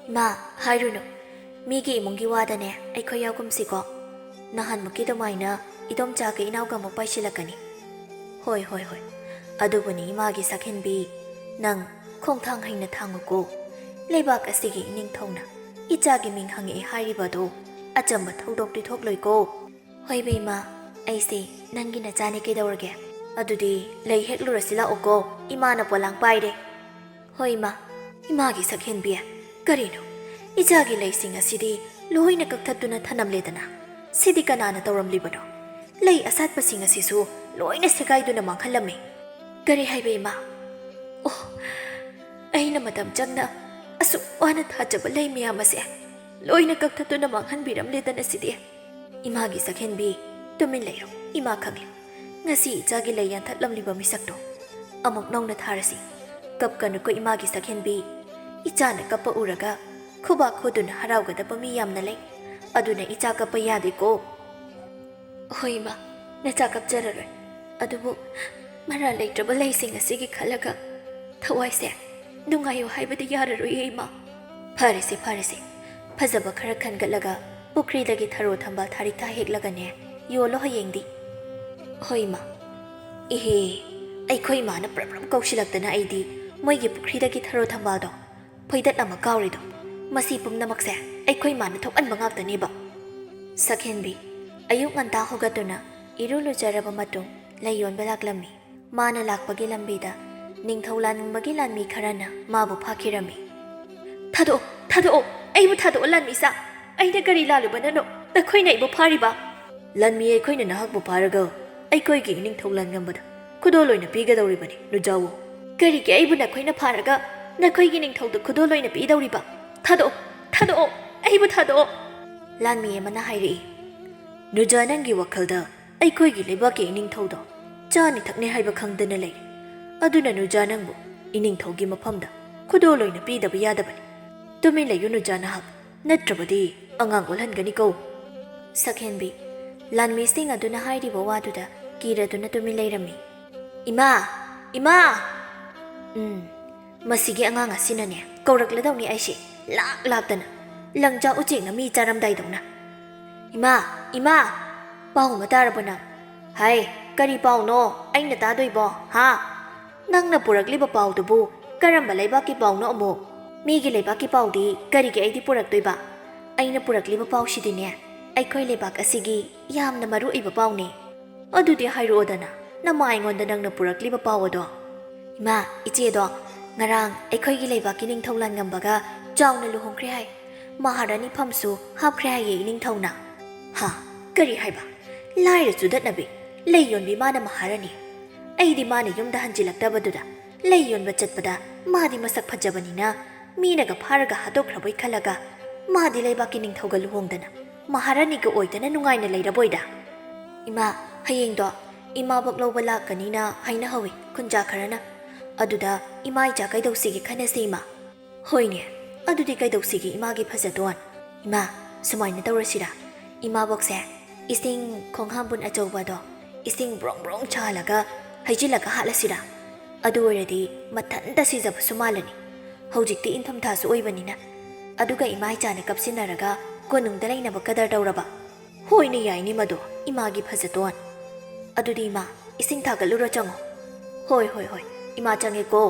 "ꯏꯃꯥ, ꯍꯥꯏꯔꯨꯅꯨ꯫ ꯃꯤꯒꯤ ꯏꯃꯨꯡꯒꯤ ꯋꯥꯗꯅꯦ ꯑꯩꯈꯣꯏ ꯌꯥꯎꯒꯨꯝꯁꯤꯀꯣ꯫ ꯅꯍꯥꯟꯃꯨꯛꯀꯤ ꯑꯗꯨꯃꯥꯏꯅ ꯏꯗꯣꯝꯆꯥꯒ ꯏꯅꯥꯎꯒ ꯑꯃꯨꯛ ꯄꯥꯏꯁꯤꯜꯂꯛꯀꯅꯤ꯫" "ꯍꯣꯏ, ꯍꯣꯏ, ꯍꯣꯏ꯫ ꯑꯗꯨꯕꯨꯅꯤ ꯏꯃꯥꯒꯤ ꯁꯛꯍꯦꯟꯕꯤ, ꯅꯪ ꯈꯣꯡꯊꯥꯡ ꯍꯩꯅ ꯊꯥꯡꯉꯨꯀꯣ꯫ ꯂꯩꯕꯥꯛ ꯑꯁꯤꯒꯤ ꯏꯅꯤꯡꯊꯧꯅ ꯏꯆꯥꯒꯤ ꯃꯤꯡ ꯍꯪꯉꯛꯑꯦ ꯍꯥꯏꯔꯤꯕ ꯑꯗꯨ ꯑꯆꯝꯕ ꯊꯧꯗꯣꯛꯇꯤ ꯊꯣꯛꯂꯣꯏꯀꯣ꯫" "ꯍꯣꯏ ꯕꯦꯝꯃ, ꯑꯩꯁꯦ ꯅꯪꯒꯤ ꯅꯆꯥꯅꯤ ꯀꯩꯗꯧꯔꯒꯦ?" "ꯑꯗꯨꯗꯤ ꯂꯩ ꯍꯦꯛꯂꯨꯔꯁꯤ ꯂꯥꯛꯎꯀꯣ, ꯏꯃꯥꯅ ꯄꯣꯂꯥꯡ ꯄꯥꯏꯔꯦ꯫" "ꯍꯣꯏ ꯏꯃꯥ꯫" "ꯏꯃꯥꯒꯤ ꯁꯛꯍꯦꯟꯕꯤ, ꯀꯔꯤꯅꯣ? ꯏꯆꯥꯒꯤ ꯂꯩꯁꯤꯡ ꯑꯁꯤꯗꯤ ꯂꯣꯏꯅ ꯀꯛꯊꯠꯇꯨꯅ ꯊꯅꯝꯂꯦꯗꯅ꯫ ꯁꯤꯗꯤ ꯀꯅꯥꯅ ꯇꯧꯔꯝꯂꯤꯕꯅꯣ? ꯂꯩ ꯑꯁꯥꯠꯄꯁꯤꯡ ꯑꯁꯤꯁꯨ ꯂꯣꯏꯅ ꯁꯦꯒꯥꯏꯗꯨꯅ ꯃꯥꯡꯍꯜꯂꯝꯃꯤ꯫" "ꯀꯔꯤ ꯍꯥꯏꯕ ꯏꯃꯥ?" "ꯑꯣ, ꯑꯩꯅ ꯃꯇꯝ ꯆꯪꯅ ꯑꯁꯨꯛ ꯋꯥꯅ ꯊꯥꯖꯕ ꯂꯩ ꯃꯌꯥꯝ ꯑꯁꯦ ꯂꯣꯏꯅ ꯀꯛꯊꯠꯇꯨꯅ ꯃꯥꯡꯍꯟꯕꯤꯔꯝꯂꯦꯗꯅ ꯁꯤꯗꯤ꯫" "ꯏꯃꯥꯒꯤ ꯁꯛꯍꯦꯟꯕꯤ, ꯇꯨꯃꯤꯟ ꯂꯩꯔꯣ, ꯏꯃꯥ ꯈꯪꯂꯦ꯫ ꯉꯁꯤ ꯏꯆꯥꯒꯤ ꯂꯩ ꯌꯥꯟꯊꯠꯂꯝꯂꯤꯕ ꯃꯤꯁꯛꯇꯣ ꯑꯃꯨꯛ ꯅꯧꯅ ꯊꯥꯔꯁꯤ꯫ ꯀꯞꯀꯅꯨꯀꯣ ꯏꯃꯥꯒꯤ ꯁꯛꯍꯦꯟꯕꯤ꯫ ꯏꯆꯥꯅ ꯀꯞꯄ ꯎꯔꯒ ꯈꯨꯕꯥꯛ ꯈꯨꯗꯨꯅ ꯍꯔꯥꯎꯒꯗꯕ ꯃꯤ ꯌꯥꯝꯅ ꯂꯩ꯫ ꯑꯗꯨꯅ ꯏꯆꯥ ꯀꯞꯄ ꯌꯥꯗꯦꯀꯣ꯫" "ꯍꯣꯏ ꯏꯃꯥ, ꯅꯆꯥ ꯀꯞꯆꯔꯔꯣꯏ꯫ ꯑꯗꯨꯕꯨ ꯃꯔꯥꯜ ꯂꯩꯇ꯭ꯔꯕ ꯂꯩꯁꯤꯡ ꯑꯁꯤꯒꯤ ꯈꯜꯂꯒ ꯊꯋꯥꯏꯁꯦ ꯅꯨꯡꯉꯥꯏꯌꯨ ꯍꯥꯏꯕꯗꯤ ꯌꯥꯔꯔꯣꯏꯌꯦ ꯏꯃꯥ꯫" "ꯐꯔꯦꯁꯦ, ꯐꯔꯦꯁꯦ꯫ ꯐꯖꯕ ꯈꯔ ꯈꯟꯒꯠꯂꯒ ꯄꯨꯈ꯭ꯔꯤꯗꯒꯤ ꯊꯔꯣ ꯊꯝꯕꯥꯜ ꯊꯥꯔꯤꯛꯊꯥ ꯍꯦꯛꯂꯒꯅꯦ ꯌꯣꯜꯂꯣ ꯍꯌꯦꯡꯗꯤ꯫" "ꯍꯣꯏ ꯏꯃꯥ꯫" "ꯏꯍꯦ, ꯑꯩꯈꯣꯏ ꯏꯃꯥꯅ ꯄ꯭ꯔꯞ ꯄ꯭ꯔꯞ ꯀꯧꯁꯤꯜꯂꯛꯇꯅ ꯑꯩꯗꯤ ꯃꯣꯏꯒꯤ ꯄꯨꯈ꯭ꯔꯤꯗꯒꯤ ꯊꯔꯣ ꯊꯝꯕꯥꯜꯗꯣ ꯐꯣꯏꯗꯠ ꯑꯃ ꯀꯥꯎꯔꯤꯗꯣ꯫ ꯃꯁꯤ ꯄꯨꯝꯅꯃꯛꯁꯦ ꯑꯩꯈꯣꯏ ꯏꯃꯥꯅ ꯊꯣꯛꯍꯟꯕ ꯉꯥꯛꯇꯅꯦꯕ꯫" ꯁꯛꯍꯦꯟꯕꯤ, ꯑꯌꯨꯛ ꯉꯟꯇꯥ ꯍꯧꯒꯠꯇꯨꯅ ꯏꯔꯨ ꯂꯨꯖꯔꯕ ꯃꯇꯨꯡ ꯂꯩ ꯌꯣꯟꯕ ꯂꯥꯛꯂꯝꯃꯤ꯫ ꯃꯥꯅ ꯂꯥꯛꯄꯒꯤ ꯂꯝꯕꯤꯗ ꯅꯤꯡꯊꯧ ꯂꯥꯟꯅꯤꯡꯕꯒꯤ ꯂꯥꯟꯃꯤ ꯈꯔꯅ ꯃꯥꯕꯨ ꯐꯥꯈꯤꯔꯝꯃꯤ꯫ "ꯊꯥꯗꯣꯛꯑꯣ, ꯊꯥꯗꯣꯛꯑꯣ, ꯑꯩꯕꯨ ꯊꯥꯗꯣꯛꯑꯣ ꯂꯥꯟꯃꯤꯁꯥ꯫ ꯑꯩꯅ ꯀꯔꯤ ꯂꯥꯜꯂꯨꯕꯅꯅꯣ ꯅꯈꯣꯏꯅ ꯑꯩꯕꯨ ꯐꯥꯔꯤꯕ?" "ꯂꯥꯟꯃꯤ ꯑꯩꯈꯣꯏꯅ ꯅꯍꯥꯛꯄꯨ ꯐꯥꯔꯒ ꯑꯩꯈꯣꯏꯒꯤ ꯏꯅꯤꯡꯊꯧ ꯂꯥꯟꯉꯝꯕꯗ ꯈꯨꯗꯣꯜ ꯑꯣꯏꯅ ꯄꯤꯒꯗꯧꯔꯤꯕꯅꯤ, ꯂꯨꯖꯥꯎꯋꯣ꯫" "ꯀꯔꯤꯒꯤ ꯑꯩꯕꯨ ꯅꯈꯣꯏꯅ ꯐꯥꯔꯒ ꯅꯈꯣꯏꯒꯤ ꯅꯤꯡꯊꯧꯗ ꯈꯨꯗꯣꯜ ꯑꯣꯏꯅ ꯄꯤꯗꯧꯔꯤꯕ? ꯊꯥꯗꯣꯛꯑꯣ, ꯊꯥꯗꯣꯛꯑꯣ, ꯑꯩꯕꯨ ꯊꯥꯗꯣꯛꯑꯣ!" ꯂꯥꯟꯃꯤ ꯑꯃꯅ ꯍꯥꯏꯔꯛꯏ꯫ ꯅꯨꯖꯥ, ꯅꯪꯒꯤ ꯋꯥꯈꯜꯗ ꯑꯩꯈꯣꯏꯒꯤ ꯂꯩꯕꯥꯛꯀꯤ ꯏꯅꯤꯡꯊꯧꯗꯣ ꯆꯥꯅꯤ ꯊꯛꯅꯤ ꯍꯥꯏꯕ ꯈꯪꯗꯅ ꯂꯩꯔꯦ꯫ ꯑꯗꯨꯅ ꯅꯨꯖꯥ, ꯅꯪꯕꯨ ꯏꯅꯤꯡꯊꯧꯒꯤ ꯃꯐꯝꯗ ꯈꯨꯗꯣꯜ ꯑꯣꯏꯅ ꯄꯤꯗꯕ ꯌꯥꯗꯕꯅꯤ꯫ ꯇꯨꯃꯤꯟ ꯂꯩꯌꯨ ꯅꯨꯖꯥ ꯅꯍꯥꯛ, ꯅꯠꯇ꯭ꯔꯕꯗꯤ ꯑꯉꯥꯡ ꯑꯣꯜꯍꯟꯒꯅꯤꯀꯣ꯫ ꯁꯛꯍꯦꯟꯕꯤ, ꯂꯥꯟꯃꯤꯁꯤꯡ ꯑꯗꯨꯅ ꯍꯥꯏꯔꯤꯕ ꯋꯥꯗꯨꯗ ꯀꯤꯔꯗꯨꯅ ꯇꯨꯃꯤꯟ ꯂꯩꯔꯝꯃꯤ꯫ "ꯏꯃꯥ! ꯏꯃꯥ!" ꯎꯝ, ꯃꯁꯤꯒꯤ ꯑꯉꯥꯡ ꯑꯁꯤꯅꯅꯦ ꯀꯧꯔꯛꯂꯗꯧꯅꯤ ꯑꯩꯁꯦ, ꯂꯥꯛ ꯂꯥꯛꯇꯅ, ꯂꯪꯖꯥ ꯎꯆꯦꯛꯅ ꯃꯤ ꯆꯥꯔꯝꯗꯥꯏꯗꯧꯅ꯫ "ꯏꯃꯥ! ꯏꯃꯥ! ꯄꯥꯎ ꯑꯃ ꯇꯥꯔꯕꯣ ꯅꯪ?" "ꯍꯥꯏ, ꯀꯔꯤ ꯄꯥꯎꯅꯣ ꯑꯩꯅ ꯇꯥꯗꯣꯏꯕꯣ, ꯍꯥ? ꯅꯪꯅ ꯄꯨꯔꯛꯂꯤꯕ ꯄꯥꯎꯗꯨꯕꯨ ꯀꯔꯝꯕ ꯂꯩꯕꯥꯛꯀꯤ ꯄꯥꯎꯅꯣ ꯑꯃꯨꯛ? ꯃꯤꯒꯤ ꯂꯩꯕꯥꯛꯀꯤ ꯄꯥꯎꯗꯤ ꯀꯔꯤꯒꯤ ꯑꯩꯗꯤ ꯄꯨꯔꯛꯇꯣꯏꯕ? ꯑꯩꯅ ꯄꯨꯔꯛꯂꯤꯕ ꯄꯥꯎꯁꯤꯗꯤꯅꯦ, ꯑꯩꯈꯣꯏ ꯂꯩꯕꯥꯛ ꯑꯁꯤꯒꯤ ꯌꯥꯝꯅ ꯃꯔꯨ ꯑꯣꯏꯕ ꯄꯥꯎꯅꯦ꯫ ꯑꯗꯨꯗꯤ ꯍꯥꯏꯔꯛꯑꯣꯗꯅ, ꯅꯃꯥ ꯑꯩꯉꯣꯟꯗ ꯅꯪꯅ ꯄꯨꯔꯛꯂꯤꯕ ꯄꯥꯎ ꯑꯗꯣ?" "ꯏꯃꯥ, ꯏꯆꯦꯗꯣ ꯉꯔꯥꯡ ꯑꯩꯈꯣꯏꯒꯤ ꯂꯩꯕꯥꯛꯀꯤ ꯅꯤꯡꯊꯧ ꯂꯥꯟꯉꯝꯕꯒ ꯆꯥꯎꯅ ꯂꯨꯍꯣꯡꯈ꯭ꯔꯦ ꯍꯥꯏ꯫ ꯃꯍꯥꯔꯥꯅꯤ ꯐꯝꯁꯨ ꯍꯥꯞꯈ꯭ꯔꯦ ꯍꯥꯏꯌꯦ ꯏꯅꯤꯡꯊꯧꯅ꯫" "ꯍꯥ? ꯀꯔꯤ ꯍꯥꯏꯕ? ꯂꯥꯏꯔ ꯆꯨꯗꯠꯅꯕꯤ, ꯂꯩ ꯌꯣꯟꯕꯤ ꯃꯥꯅ ꯃꯍꯥꯔꯥꯅꯤ? ꯑꯩꯗꯤ ꯃꯥꯅ ꯌꯨꯝꯗ ꯍꯟꯖꯤꯜꯂꯛꯇꯕꯗꯨꯗ ꯂꯩ ꯌꯣꯟꯕ ꯆꯠꯄꯗ ꯃꯥꯗꯤ ꯃꯁꯛ ꯐꯖꯕꯅꯤꯅ ꯃꯤꯅꯒ ꯐꯥꯔꯒ ꯍꯥꯠꯇꯣꯛꯈ꯭ꯔꯕꯣꯏ ꯈꯜꯂꯒ ꯃꯥꯗꯤ ꯂꯩꯕꯥꯛꯀꯤ ꯅꯤꯡꯊꯧꯒ ꯂꯨꯍꯣꯡꯗꯅ ꯃꯍꯥꯔꯥꯅꯤꯒ ꯑꯣꯏꯗꯅ ꯅꯨꯡꯉꯥꯏꯅ ꯂꯩꯔꯕꯣꯏꯗ꯫ ꯏꯃꯥ, ꯍꯌꯦꯡꯗꯣ ꯏꯃꯥꯕꯣꯛ ꯂꯧꯕ ꯂꯥꯛꯀꯅꯤꯅ ꯍꯥꯏꯅꯍꯧꯋꯤ ꯈꯨꯟꯖꯥ ꯈꯔꯅ꯫ ꯑꯗꯨꯗ ꯏꯃꯥ ꯏꯆꯥ ꯀꯩꯗꯧꯁꯤꯒꯦ ꯈꯟꯅꯁꯤ ꯏꯃꯥ꯫ ꯍꯣꯏꯅꯦ, ꯑꯗꯨꯗꯤ ꯀꯩꯗꯧꯁꯤꯒꯦ ꯏꯃꯥꯒꯤ ꯐꯖꯇꯣꯟ? ꯏꯃꯥ, ꯁꯨꯃꯥꯏꯅ ꯇꯧꯔꯁꯤꯔꯥ? ꯏꯃꯥꯕꯣꯛꯁꯦ ꯏꯁꯤꯡ ꯈꯣꯡꯍꯥꯝꯕꯨꯟ ꯑꯆꯧꯕꯗꯣ ꯏꯁꯤꯡ ꯕ꯭ꯔꯣꯡ ꯕ꯭ꯔꯣꯡ ꯁꯥꯍꯜꯂꯒ ꯍꯩꯖꯤꯜꯂꯒ ꯍꯥꯠꯂꯁꯤꯔꯥ? ꯑꯗꯨ ꯑꯣꯏꯔꯗꯤ ꯃꯊꯟꯇ ꯁꯤꯖꯕꯁꯨ ꯃꯥꯜꯂꯅꯤ꯫ ꯍꯧꯖꯤꯛꯇꯤ ꯏꯪꯊꯝꯊꯥꯁꯨ ꯑꯣꯏꯕꯅꯤꯅ꯫ ꯑꯗꯨꯒ ꯏꯃꯥ ꯏꯆꯥꯅ ꯀꯞꯁꯤꯟꯅꯔꯒ ꯀꯣꯅꯨꯡꯗ ꯂꯩꯅꯕ ꯀꯗꯔ ꯇꯧꯔꯕ꯫ ꯍꯣꯏꯅꯦ, ꯌꯥꯏꯅꯦ ꯃꯗꯣ, ꯏꯃꯥꯒꯤ ꯐꯖꯇꯣꯟ꯫ ꯑꯗꯨꯗꯤ ꯏꯃꯥ, ꯏꯁꯤꯡ ꯊꯥꯒꯠꯂꯨꯔꯣ, ꯆꯪꯉꯣ꯫ ꯍꯣꯏ, ꯍꯣꯏ, ꯍꯣꯏ, ꯏꯃꯥ ꯆꯪꯉꯦꯀꯣ꯫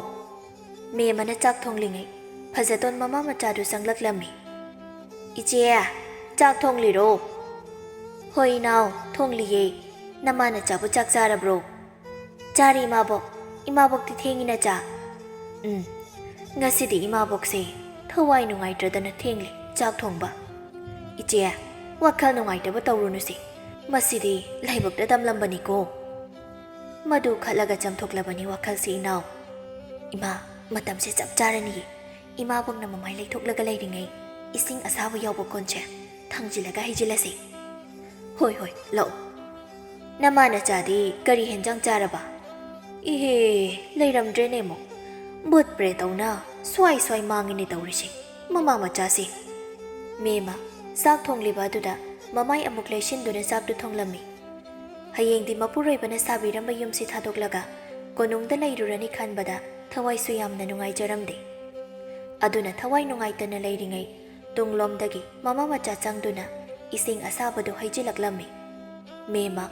ꯃꯦꯝꯃꯅ ꯆꯥꯛ ꯊꯣꯡꯂꯤꯉꯩ ꯐꯖꯇꯣꯟ ꯃꯃꯥ ꯃꯆꯥꯗꯨ ꯆꯪꯂꯛꯂꯝꯃꯤ꯫ "ꯏꯆꯦ, ꯆꯥꯛ ꯊꯣꯡꯂꯤꯔꯣ?" "ꯍꯣꯏ ꯏꯅꯥꯎ, ꯊꯣꯡꯂꯤꯌꯦ꯫ ꯅꯃꯥ ꯅꯆꯥꯕꯨ ꯆꯥꯛ ꯆꯥꯔꯕ꯭ꯔꯣ?" "ꯆꯥꯔꯦ ꯏꯃꯥꯕꯣꯛ꯫ ꯏꯃꯥꯕꯣꯛꯇꯤ ꯊꯦꯡꯉꯤꯅ ꯆꯥ꯫" "ꯎꯝ, ꯉꯁꯤꯗꯤ ꯏꯃꯥꯕꯣꯛꯁꯦ ꯊꯋꯥꯏ ꯅꯨꯡꯉꯥꯏꯇ꯭ꯔꯗꯅ ꯊꯦꯡꯂꯦ ꯆꯥꯛ ꯊꯣꯡꯕ꯫" "ꯏꯆꯦ, ꯋꯥꯈꯜ ꯅꯨꯡꯉꯥꯏꯇꯕ ꯇꯧꯔꯨꯅꯨꯁꯦ꯫ ꯃꯁꯤꯗꯤ ꯂꯥꯏꯕꯛꯇ ꯇꯝꯂꯝꯕꯅꯤꯀꯣ꯫" ꯃꯗꯨ ꯈꯠꯂꯒ ꯆꯝꯊꯣꯛꯂꯕꯅꯤ ꯋꯥꯈꯜꯁꯤ ꯏꯅꯥꯎ꯫ ꯏꯃꯥ, ꯃꯇꯝꯁꯦ ꯆꯞ ꯆꯥꯔꯅꯤꯌꯦ꯫ ꯏꯃꯥꯕꯣꯛꯅ ꯃꯃꯥꯏ ꯂꯩꯊꯣꯛꯂꯒ ꯂꯩꯔꯤꯉꯩ ꯏꯁꯤꯡ ꯑꯁꯥꯕ ꯌꯥꯎꯕ ꯀꯣꯟꯁꯦ ꯊꯥꯡꯖꯤꯜꯂꯒ ꯍꯩꯖꯤꯜꯂꯁꯤ꯫ ꯍꯣꯏ ꯍꯣꯏ, ꯂꯥꯛꯑꯣ꯫ ꯅꯃꯥ ꯅꯆꯥꯗꯤ ꯀꯔꯤ ꯍꯦꯟꯖꯥꯡ ꯆꯥꯔꯕ? ꯏꯍꯦ, ꯂꯩꯔꯝꯗ꯭ꯔꯦꯅꯦ ꯑꯃꯨꯛ꯫ ꯚꯨꯠ ꯄ꯭ꯔꯦ ꯇꯧꯅ ꯁ꯭ꯋꯥꯏ ꯁ꯭ꯋꯥꯏ ꯃꯥꯡꯉꯤꯅꯦ ꯇꯧꯔꯤꯁꯦ, ꯃꯃꯥ ꯃꯆꯥꯁꯦ꯫ ꯃꯦꯝꯃ ꯆꯥꯛ ꯊꯣꯡꯂꯤꯕ ꯑꯗꯨꯗ ꯃꯃꯥꯏ ꯑꯃꯨꯛ ꯂꯩꯁꯤꯟꯗꯨꯅ ꯆꯥꯛꯇꯨ ꯊꯣꯡꯂꯝꯃꯤ꯫ ꯍꯌꯦꯡꯗꯤ ꯃꯄꯨꯔꯣꯏꯕꯅ ꯁꯥꯕꯤꯔꯝꯕ ꯌꯨꯝꯁꯤ ꯊꯥꯗꯣꯛꯂꯒ ꯀꯣꯅꯨꯡꯗ ꯂꯩꯔꯨꯔꯅꯤ ꯈꯟꯕꯗ ꯊꯋꯥꯏꯁꯨ ꯌꯥꯝꯅ ꯅꯨꯡꯉꯥꯏꯖꯔꯝꯗꯦ꯫ ꯑꯗꯨꯅ ꯊꯋꯥꯏ ꯅꯨꯡꯉꯥꯏꯇꯅ ꯂꯩꯔꯤꯉꯩ ꯇꯨꯡꯂꯣꯝꯗꯒꯤ ꯃꯃꯥ ꯃꯆꯥ ꯆꯪꯗꯨꯅ ꯏꯁꯤꯡ ꯑꯁꯥꯕꯗꯨ ꯍꯩꯖꯤꯜꯂꯛꯂꯝꯃꯤ꯫ ꯃꯦꯝꯃ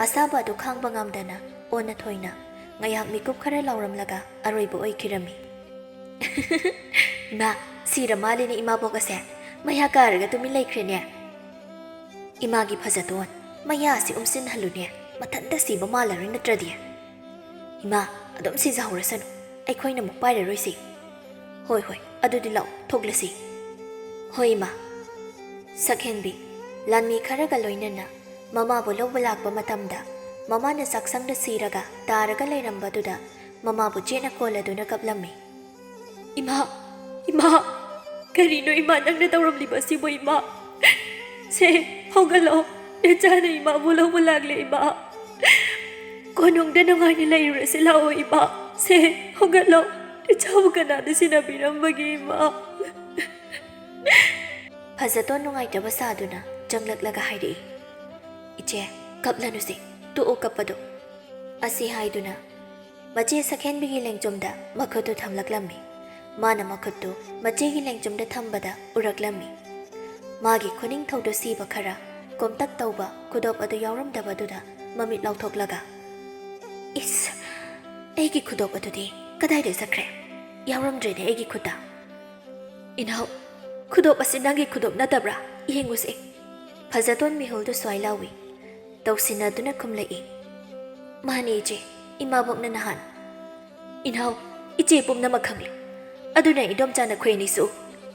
ꯑꯁꯥꯕ ꯑꯗꯨ ꯈꯥꯡꯕ ꯉꯝꯗꯅ ꯑꯣꯟꯅ ꯊꯣꯏꯅ ꯉꯥꯏꯍꯥꯛ ꯃꯤꯀꯨꯞ ꯈꯔ ꯂꯥꯎꯔꯝꯂꯒ ꯑꯔꯣꯏꯕ ꯑꯣꯏꯈꯤꯔꯝꯃꯤ꯫ ꯏꯃꯥ, ꯁꯤꯔ ꯃꯥꯜꯂꯤꯅꯦ ꯏꯃꯥꯕꯣꯛ ꯑꯁꯦ꯫ ꯃꯌꯥ ꯀꯥꯔꯒ ꯇꯨꯃꯤꯟ ꯂꯩꯈ꯭ꯔꯦꯅꯦ꯫ ꯏꯃꯥꯒꯤ ꯐꯖꯇꯣꯟ, ꯃꯌꯥ ꯑꯁꯤ ꯎꯝꯁꯤꯟꯍꯜꯂꯨꯅꯦ, ꯃꯊꯟꯇ ꯁꯤꯕ ꯃꯥꯜꯂꯔꯣꯏ ꯅꯠꯇ꯭ꯔꯗꯤ꯫ ꯏꯃꯥ, ꯑꯗꯨꯝ ꯁꯤꯖꯍꯧꯔꯁꯅꯨ, ꯑꯩꯈꯣꯏꯅ ꯑꯃꯨꯛ ꯄꯥꯏꯔꯔꯣꯏꯁꯤ꯫ ꯍꯣꯏ ꯍꯣꯏ, ꯑꯗꯨꯗꯤ ꯂꯥꯛꯑꯣ, ꯊꯣꯛꯂꯁꯤ꯫ ꯍꯣꯏ ꯏꯃꯥ꯫ ꯁꯛꯍꯦꯟꯕꯤ ꯂꯥꯟꯃꯤ ꯈꯔꯒ ꯂꯣꯏꯅꯅ ꯃꯃꯥꯕꯨ ꯂꯧꯕ ꯂꯥꯛꯄ ꯃꯇꯝꯗ, ꯃꯃꯥꯅ ꯆꯥꯛꯁꯪꯗ ꯁꯤꯔꯒ ꯇꯥꯔꯒ ꯂꯩꯔꯝꯕꯗꯨꯗ ꯃꯃꯥꯕꯨ ꯆꯦꯠꯅ ꯀꯣꯜꯂꯗꯨꯅ ꯀꯞꯂꯝꯃꯤ꯫ ꯏꯃꯥ, ꯏꯃꯥ, ꯀꯔꯤꯅꯣ ꯏꯃꯥ ꯅꯪꯅ ꯇꯧꯔꯝꯂꯤꯕ ꯑꯁꯤꯕꯨ ꯏꯃꯥ? ꯁꯦ, ꯍꯧꯒꯠꯂꯣ, ꯅꯆꯥꯅ ꯏꯃꯥꯕꯨ ꯂꯧꯕ ꯂꯥꯛꯂꯦ ꯏꯃꯥ꯫ ꯀꯣꯅꯨꯡꯗ ꯅꯨꯡꯉꯥꯏꯅ ꯂꯩꯔꯨꯔꯁꯤ ꯂꯥꯛꯑꯣ ꯏꯃꯥ꯫ ꯁꯦ, ꯍꯧꯒꯠꯂꯣ, ꯅꯆꯥꯕꯨ ꯀꯅꯥꯅ ꯁꯦꯟꯅꯕꯤꯔꯝꯕꯒꯦ ꯏꯃꯥ? ꯐꯖꯇꯣꯟ ꯅꯨꯡꯉꯥꯏꯇꯕ ꯁꯥꯗꯨꯅ ꯆꯪꯂꯛꯂꯒ ꯍꯥꯏꯔꯛꯏ꯫ ꯏꯆꯦ, ꯀꯞꯂꯅꯨꯁꯦ, ꯇꯣꯛꯑꯣ ꯀꯞꯄꯗꯣ꯫ ꯑꯁꯤ ꯍꯥꯏꯗꯨꯅ ꯃꯆꯦ ꯁꯛꯍꯦꯟꯕꯤꯒꯤ ꯂꯦꯡꯖꯨꯝꯗ ꯃꯈꯨꯠꯇꯨ ꯊꯝꯂꯛꯂꯝꯃꯤ꯫ ꯃꯥꯅ ꯃꯈꯨꯠꯇꯨ ꯃꯆꯦꯒꯤ ꯂꯦꯡꯖꯨꯝꯗ ꯊꯝꯕꯗ ꯎꯔꯛꯂꯝꯃꯤ꯫ ꯃꯥꯒꯤ ꯈꯨꯅꯤꯡꯊꯧꯗꯨ ꯁꯤꯕ ꯈꯔ ꯀꯣꯝꯇꯛ ꯇꯧꯕ ꯈꯨꯗꯣꯞ ꯑꯗꯨ ꯌꯥꯎꯔꯝꯗꯕꯗꯨꯗ ꯃꯃꯤꯠ ꯂꯥꯎꯊꯣꯛꯂꯒ, "ꯏꯁ, ꯑꯩꯒꯤ ꯈꯨꯗꯣꯞ ꯑꯗꯨꯗꯤ ꯀꯗꯥꯏꯗ ꯆꯠꯈ꯭ꯔꯦ? ꯌꯥꯎꯔꯝꯗ꯭ꯔꯦꯅꯦ ꯑꯩꯒꯤ ꯈꯨꯠꯇ꯫" "ꯏꯅꯥꯎ, ꯈꯨꯗꯣꯞ ꯑꯁꯤ ꯅꯪꯒꯤ ꯈꯨꯗꯣꯞ ꯅꯠꯇꯕ꯭ꯔꯥ? ꯌꯦꯡꯉꯨꯁꯦ꯫" ꯐꯖꯇꯣꯟ ꯃꯤꯍꯨꯜꯗꯨ ꯁ꯭ꯋꯥꯏ ꯂꯥꯎꯏ꯫ ꯇꯧꯁꯤꯟꯅꯗꯨꯅ ꯈꯨꯝꯂꯛꯏ꯫ "ꯃꯥꯅꯦ ꯏꯆꯦ, ꯏꯃꯥꯕꯣꯛꯅ ꯅꯍꯥꯟ꯫" "ꯏꯅꯥꯎ, ꯏꯆꯦ ꯄꯨꯝꯅꯃꯛ ꯈꯪꯂꯦ꯫ ꯑꯗꯨꯅ ꯏꯗꯣꯝꯆꯥ ꯅꯈꯣꯏ ꯑꯅꯤꯁꯨ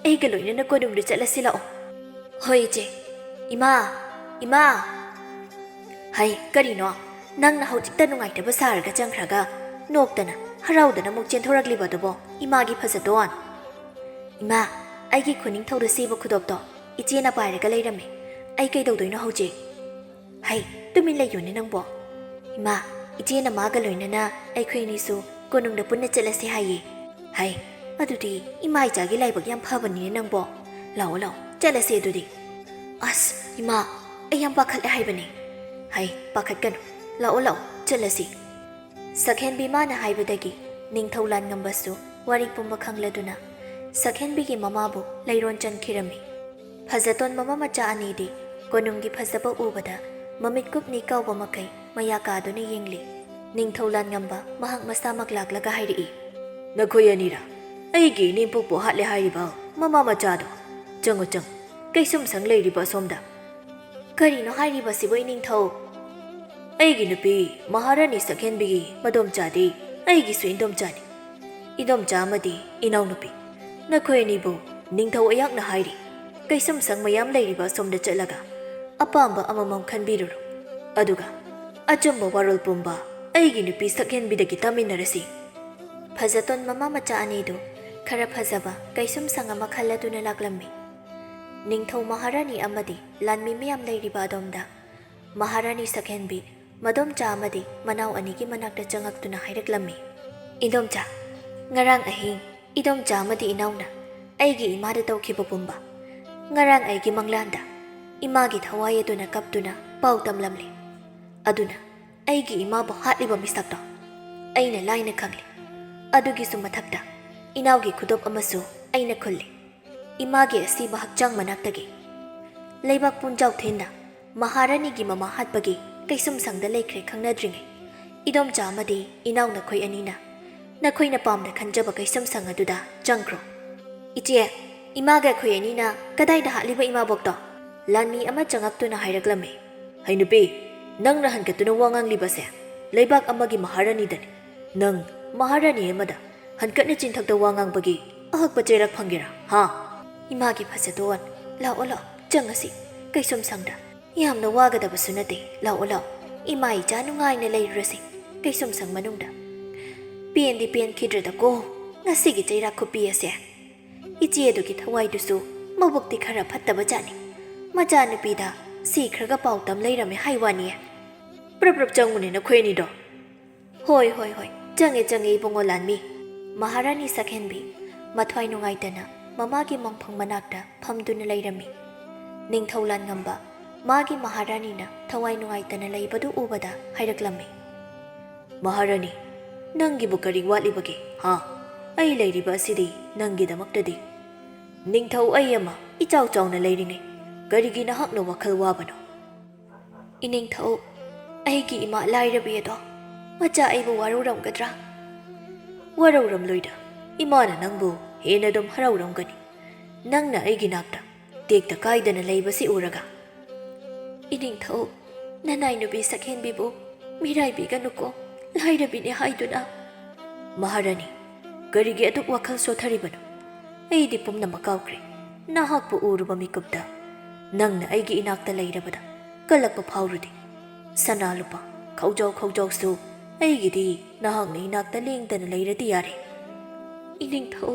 ꯑꯩꯒ ꯂꯣꯏꯅꯅ ꯀꯣꯅꯨꯡꯗ ꯆꯠꯂꯁꯤ ꯂꯥꯛꯑꯣ꯫" "ꯍꯣꯏ ꯏꯆꯦ꯫" "ꯏꯃꯥ! ꯏꯃꯥ!" "ꯍꯩ, ꯀꯔꯤꯅꯣ? ꯅꯪꯅ ꯍꯧꯖꯤꯛꯇ ꯅꯨꯡꯉꯥꯏꯇꯕ ꯁꯥꯔꯒ ꯆꯪꯈ꯭ꯔꯒ ꯅꯣꯛꯇꯅ ꯍꯔꯥꯎꯗꯅ ꯑꯃꯨꯛ ꯆꯦꯟꯊꯣꯔꯛꯂꯤꯕ ꯑꯗꯨꯕꯣ ꯏꯃꯥꯒꯤ ꯐꯖꯇꯣꯟ?" "ꯏꯃꯥ, ꯑꯩꯒꯤ ꯈꯨꯅꯤꯡꯊꯧꯗ ꯁꯤꯕ ꯈꯨꯗꯣꯞꯇꯣ ꯏꯆꯦꯅ ꯄꯥꯏꯔꯒ ꯂꯩꯔꯝꯃꯦ꯫ ꯑꯩ ꯀꯩꯗꯧꯗꯣꯏꯅꯣ ꯍꯧꯖꯤꯛ?" "ꯍꯩ, ꯇꯨꯃꯤꯟ ꯂꯩꯌꯨꯅꯦ ꯅꯪꯕꯣ꯫ ꯏꯃꯥ, ꯏꯆꯦꯅ ꯃꯥꯒ ꯂꯣꯏꯅꯅ ꯑꯩꯈꯣꯏ ꯑꯅꯤꯁꯨ ꯀꯣꯅꯨꯡꯗ ꯄꯨꯟꯅ ꯆꯠꯂꯁꯦ ꯍꯥꯏꯌꯦ꯫ ꯍꯩ, ꯑꯗꯨꯗꯤ ꯏꯃꯥ ꯏꯆꯥꯒꯤ ꯂꯥꯏꯕꯛ ꯌꯥꯝ ꯐꯕꯅꯤꯅꯦ ꯅꯪꯕꯣ꯫ ꯂꯥꯛꯑꯣ, ꯂꯥꯛꯑꯣ, ꯆꯠꯂꯁꯦ ꯑꯗꯨꯗꯤ꯫" "ꯑꯁ, ꯏꯃꯥ, ꯑꯩ ꯌꯥꯝ ꯄꯥꯈꯠꯂꯦ ꯍꯥꯏꯕꯅꯦ꯫" "ꯍꯩ, ꯄꯥꯈꯠꯀꯅꯨ, ꯂꯥꯛꯑꯣ, ꯂꯥꯛꯑꯣ, ꯆꯠꯂꯁꯤ꯫" ꯁꯛꯍꯦꯟꯕꯤ ꯃꯥꯅ ꯍꯥꯏꯕꯗꯒꯤ ꯅꯤꯡꯊꯧ ꯂꯥꯟꯉꯝꯕꯁꯨ ꯋꯥꯔꯤ ꯄꯨꯝꯕ ꯈꯪꯂꯗꯨꯅ ꯁꯛꯍꯦꯟꯕꯤꯒꯤ ꯃꯃꯥꯕꯨ ꯂꯩꯔꯣꯟ ꯆꯟꯈꯤꯔꯝꯃꯤ꯫ ꯐꯖꯇꯣꯟ ꯃꯃꯥ ꯃꯆꯥ ꯑꯅꯤꯗꯤ ꯀꯣꯅꯨꯡꯒꯤ ꯐꯖꯕ ꯎꯕꯗ ꯃꯃꯤꯠ ꯀꯨꯞꯅꯤ ꯀꯥꯎꯕ ꯃꯈꯩ ꯃꯌꯥ ꯀꯥꯗꯨꯅ ꯌꯦꯡꯂꯤ꯫ ꯅꯤꯡꯊꯧ ꯂꯥꯟꯉꯝꯕ ꯃꯍꯥꯛ ꯃꯁꯥꯃꯛ ꯂꯥꯛꯂꯒ ꯍꯥꯏꯔꯛꯏ, "ꯅꯈꯣꯏ ꯑꯅꯤꯔꯥ ꯑꯩꯒꯤ ꯏꯅꯦꯝꯄꯣꯛꯄꯨ ꯍꯥꯠꯂꯦ ꯍꯥꯏꯔꯤꯕ ꯃꯃꯥ ꯃꯆꯥꯗꯣ? ꯆꯪꯉꯨ, ꯆꯪꯉꯨ, ꯀꯩꯁꯨꯝꯁꯪ ꯂꯩꯔꯤꯕ ꯑꯁꯣꯝꯗ꯫" "ꯀꯔꯤꯅꯣ ꯍꯥꯏꯔꯤꯕꯁꯤꯕꯨ, ꯏꯅꯤꯡꯊꯧ?" "ꯑꯩꯒꯤ ꯅꯨꯄꯤ ꯃꯍꯥꯔꯥꯅꯤ ꯁꯛꯍꯦꯟꯕꯤꯒꯤ ꯃꯗꯣꯝꯆꯥꯗꯤ ꯑꯩꯒꯤꯁꯨ ꯏꯟꯗꯣꯝꯆꯥꯅꯤ꯫ ꯏꯟꯗꯣꯝꯆꯥ ꯑꯃꯗꯤ ꯏꯅꯥꯎꯅꯨꯄꯤ, ꯅꯈꯣꯏ ꯑꯅꯤꯕꯨ ꯅꯤꯡꯊꯧ ꯑꯩꯍꯥꯛꯅ ꯍꯥꯏꯔꯤ, ꯀꯩꯁꯨꯝꯁꯪ ꯃꯌꯥꯝ ꯂꯩꯔꯤꯕ ꯑꯁꯣꯝꯗ ꯆꯠꯂꯒ ꯑꯄꯥꯝꯕ ꯑꯃꯃꯝ ꯈꯟꯕꯤꯔꯨꯔꯣ꯫ ꯑꯗꯨꯒ ꯑꯆꯨꯝꯕ ꯋꯥꯔꯣꯜ ꯄꯨꯝꯕ ꯑꯩꯒꯤ ꯅꯨꯄꯤ ꯁꯛꯍꯦꯟꯕꯤꯗꯒꯤ ꯇꯥꯃꯤꯟꯅꯔꯁꯤ꯫" ꯐꯖꯇꯣꯟ ꯃꯃꯥ ꯃꯆꯥ ꯑꯅꯤꯗꯨ ꯈꯔ ꯐꯖꯕ ꯀꯩꯁꯨꯝꯁꯪ ꯑꯃ ꯈꯜꯂꯗꯨꯅ ꯂꯥꯛꯂꯝꯃꯤ꯫ ꯅꯤꯡꯊꯧ ꯃꯍꯥꯔꯥꯅꯤ ꯑꯃꯗꯤ ꯂꯥꯟꯃꯤ ꯃꯌꯥꯝ ꯂꯩꯔꯤꯕ ꯑꯗꯣꯝꯗ ꯃꯍꯥꯔꯥꯅꯤ ꯁꯛꯍꯦꯟꯕꯤ ꯃꯗꯣꯝꯆꯥ ꯑꯃꯗꯤ ꯃꯅꯥꯎ ꯑꯅꯤꯒꯤ ꯃꯅꯥꯛꯇ ꯆꯪꯉꯛꯇꯨꯅ ꯍꯥꯏꯔꯛꯂꯝꯃꯤ, "ꯏꯟꯗꯣꯝꯆꯥ, ꯉꯔꯥꯡ ꯑꯍꯤꯡ ꯏꯟꯗꯣꯝꯆꯥ ꯑꯃꯗꯤ ꯏꯅꯥꯎꯅ ꯑꯩꯒꯤ ꯏꯃꯥꯗ ꯇꯧꯈꯤꯕ ꯄꯨꯝꯕ, ꯉꯔꯥꯡ ꯑꯩꯒꯤ ꯃꯪꯂꯥꯟꯗ ꯏꯃꯥꯒꯤ ꯊꯋꯥꯏ ꯑꯗꯨꯅ ꯀꯞꯇꯨꯅ ꯄꯥꯎ ꯇꯝꯂꯝꯂꯦ꯫ ꯑꯗꯨꯅ ꯑꯩꯒꯤ ꯏꯃꯥꯕꯨ ꯍꯥꯠꯂꯤꯕ ꯃꯤꯁꯛꯇꯣ ꯑꯩꯅ ꯂꯥꯏꯅ ꯈꯪꯂꯦ꯫ ꯑꯗꯨꯒꯤꯁꯨ ꯃꯊꯛꯇ ꯏꯅꯥꯎꯒꯤ ꯈꯨꯗꯣꯞ ꯑꯃꯁꯨ ꯑꯩꯅ ꯈꯨꯜꯂꯦ꯫ ꯏꯃꯥꯒꯤ ꯑꯁꯤꯕ ꯍꯛꯆꯥꯡ ꯃꯅꯥꯛꯇꯒꯤ ꯂꯩꯕꯥꯛ ꯄꯨꯝꯖꯥꯎ ꯊꯤꯟꯅ ꯃꯍꯥꯔꯥꯅꯤꯒꯤ ꯃꯃꯥ ꯍꯥꯠꯄꯒꯤ ꯀꯩꯁꯨꯝꯁꯪꯗ ꯂꯩꯈ꯭ꯔꯦ ꯈꯪꯅꯗ꯭ꯔꯤꯉꯩ, ꯏꯗꯣꯝꯆꯥ ꯑꯃꯗꯤ ꯏꯅꯥꯎ ꯅꯈꯣꯏ ꯑꯅꯤꯅ ꯅꯈꯣꯏꯅ ꯄꯥꯝꯅ ꯈꯟꯖꯕ ꯀꯩꯁꯨꯝꯁꯪ ꯑꯗꯨꯗ ꯆꯪꯈ꯭ꯔꯣ꯫" "ꯏꯆꯦ, ꯏꯃꯥꯒ ꯑꯩꯈꯣꯏ ꯑꯅꯤꯅ ꯀꯗꯥꯏꯗ ꯍꯥꯠꯂꯤꯕ ꯏꯃꯥꯕꯣꯛꯇꯣ?" ꯂꯥꯟꯃꯤ ꯑꯃ ꯆꯪꯉꯛꯇꯨꯅ ꯍꯥꯏꯔꯛꯂꯝꯃꯤ꯫ "ꯍꯩ ꯅꯨꯄꯤ, ꯅꯪꯅ ꯍꯟꯒꯠꯇꯨꯅ ꯋꯥ ꯉꯥꯡꯂꯤꯕꯁꯦ ꯂꯩꯕꯥꯛ ꯑꯃꯒꯤ ꯃꯍꯥꯔꯥꯅꯤꯗꯅꯤ꯫ ꯅꯪ ꯃꯍꯥꯔꯥꯅꯤ ꯑꯃꯗ ꯍꯟꯀꯠꯅ ꯆꯤꯟꯊꯛꯇ ꯋꯥ ꯉꯥꯡꯕꯒꯤ ꯑꯍꯛꯄ ꯆꯩꯔꯥꯛ ꯐꯪꯒꯦꯔꯥ, ꯍꯥ?" "ꯏꯃꯥꯒꯤ ꯐꯖꯗꯣꯟ, ꯂꯥꯛꯑꯣ, ꯂꯥꯛꯑꯣ, ꯆꯪꯉꯁꯤ ꯀꯩꯁꯨꯝꯁꯪꯗ꯫ ꯌꯥꯝꯅ ꯋꯥꯒꯗꯕꯁꯨ ꯅꯠꯇꯦ, ꯂꯥꯛꯑꯣ, ꯂꯥꯛꯑꯣ, ꯏꯃꯥ ꯏꯆꯥ ꯅꯨꯡꯉꯥꯏꯅ ꯂꯩꯔꯨꯔꯁꯤ ꯀꯩꯁꯨꯝꯁꯪ ꯃꯅꯨꯡꯗ꯫ ꯄꯦꯟꯗꯤ ꯄꯦꯟꯈꯤꯗ꯭ꯔꯦꯗꯀꯣ ꯉꯁꯤꯒꯤ ꯆꯩꯔꯥꯛ ꯈꯨꯄꯤ ꯑꯁꯦ꯫ ꯏꯆꯦ ꯑꯗꯨꯒꯤ ꯊꯋꯥꯏꯗꯨꯁꯨ ꯃꯕꯨꯛꯇꯤ ꯈꯔ ꯐꯠꯇꯕ ꯖꯥꯠꯅꯤ꯫ ꯃꯆꯥꯅꯨꯄꯤꯗ ꯁꯤꯈ꯭ꯔꯒ ꯄꯥꯎ ꯇꯝ ꯂꯩꯔꯝꯃꯦ ꯍꯥꯏ ꯋꯥꯅꯤ꯫ ꯄ꯭ꯔꯞ ꯄ꯭ꯔꯞ ꯆꯪꯉꯨꯅꯦ ꯅꯈꯣꯏ ꯑꯅꯤꯗꯣ꯫ ꯍꯣꯏ, ꯍꯣꯏ, ꯍꯣꯏ, ꯆꯪꯉꯦ, ꯆꯪꯉꯦ, ꯏꯕꯨꯡꯉꯣ ꯂꯥꯟꯃꯤ꯫ ꯃꯍꯥꯔꯥꯅꯤ ꯁꯛꯍꯦꯟꯕꯤ ꯃꯊ꯭ꯋꯥꯏ ꯅꯨꯡꯉꯥꯏꯇꯅ ꯃꯃꯥꯒꯤ ꯃꯪꯐꯝ ꯃꯅꯥꯛꯇ ꯐꯝꯗꯨꯅ ꯂꯩꯔꯝꯃꯤ꯫ ꯅꯤꯡꯊꯧ ꯂꯥꯟꯉꯝꯕ ꯃꯥꯒꯤ ꯃꯍꯥꯔꯥꯅꯤꯅ ꯊꯋꯥꯏ ꯅꯨꯡꯉꯥꯏꯇꯅ ꯂꯩꯕꯗꯨ ꯎꯕꯗ ꯍꯥꯏꯔꯛꯂꯝꯃꯤ꯫ ꯃꯍꯥꯔꯥꯅꯤ, ꯅꯪꯒꯤꯕꯨ ꯀꯔꯤ ꯋꯥꯠꯂꯤꯕꯒꯦ, ꯍꯥ? ꯑꯩ ꯂꯩꯔꯤꯕ ꯑꯁꯤꯗꯤ ꯅꯪꯒꯤꯗꯃꯛꯇꯗꯤ꯫ ꯅꯤꯡꯊꯧ ꯑꯩ ꯑꯃ ꯏꯆꯥꯎ ꯆꯥꯎꯅ ꯂꯩꯔꯤꯉꯩ ꯀꯔꯤꯒꯤ ꯅꯍꯥꯛꯅ ꯋꯥꯈꯜ ꯋꯥꯕꯅꯣ? ꯏꯅꯤꯡꯊꯧ, ꯑꯩꯒꯤ ꯏꯃꯥ ꯂꯥꯏꯔꯕꯤ ꯑꯗꯣ ꯃꯆꯥ ꯑꯩꯕꯨ ꯋꯥꯔꯧꯔꯝꯒꯗ꯭ꯔꯥ? ꯋꯥꯔꯧꯔꯝꯂꯣꯏꯗ, ꯏꯃꯥꯅ ꯅꯪꯕꯨ ꯍꯦꯟꯅ ꯑꯗꯨꯝ ꯍꯔꯥꯎꯔꯝꯒꯅꯤ꯫ ꯅꯪꯅ ꯑꯩꯒꯤ ꯅꯥꯛꯇ ꯇꯦꯛꯇ ꯀꯥꯏꯗꯅ ꯂꯩꯕꯁꯤ ꯎꯔꯒ꯫ ꯏꯅꯤꯡꯊꯧ, ꯅꯅꯥꯏ ꯅꯨꯄꯤ ꯁꯛꯍꯦꯟꯕꯤꯕꯨ ꯃꯤꯔꯥꯏꯕꯤꯒꯅꯨꯀꯣ, ꯂꯥꯏꯔꯕꯤꯅꯦ ꯍꯥꯏꯗꯨꯅ꯫ ꯃꯍꯥꯔꯥꯅꯤ, ꯀꯔꯤꯒꯤ ꯑꯗꯨꯛ ꯋꯥꯈꯜ ꯁꯣꯊꯔꯤꯕꯅꯣ? ꯑꯩꯗꯤ ꯄꯨꯝꯅꯃꯛ ꯀꯥꯎꯈ꯭ꯔꯦ꯫ ꯅꯍꯥꯛꯄꯨ ꯎꯔꯨꯕ ꯃꯤꯀꯨꯞꯇ ꯅꯪꯅ ꯑꯩꯒꯤ ꯏꯅꯥꯛꯇ ꯂꯩꯔꯕꯗ ꯀꯜꯂꯛꯄ ꯐꯥꯎꯔꯨꯗꯦ꯫ ꯁꯅꯥ ꯂꯨꯄꯥ, ꯈꯧꯖꯥꯎ ꯈꯧꯖꯥꯎꯁꯨ ꯑꯩꯒꯤꯗꯤ ꯅꯍꯥꯛꯅ ꯏꯅꯥꯛꯇ ꯂꯦꯡꯗꯅ ꯂꯩꯔꯗꯤ ꯌꯥꯔꯦ꯫ ꯏꯅꯤꯡꯊꯧ,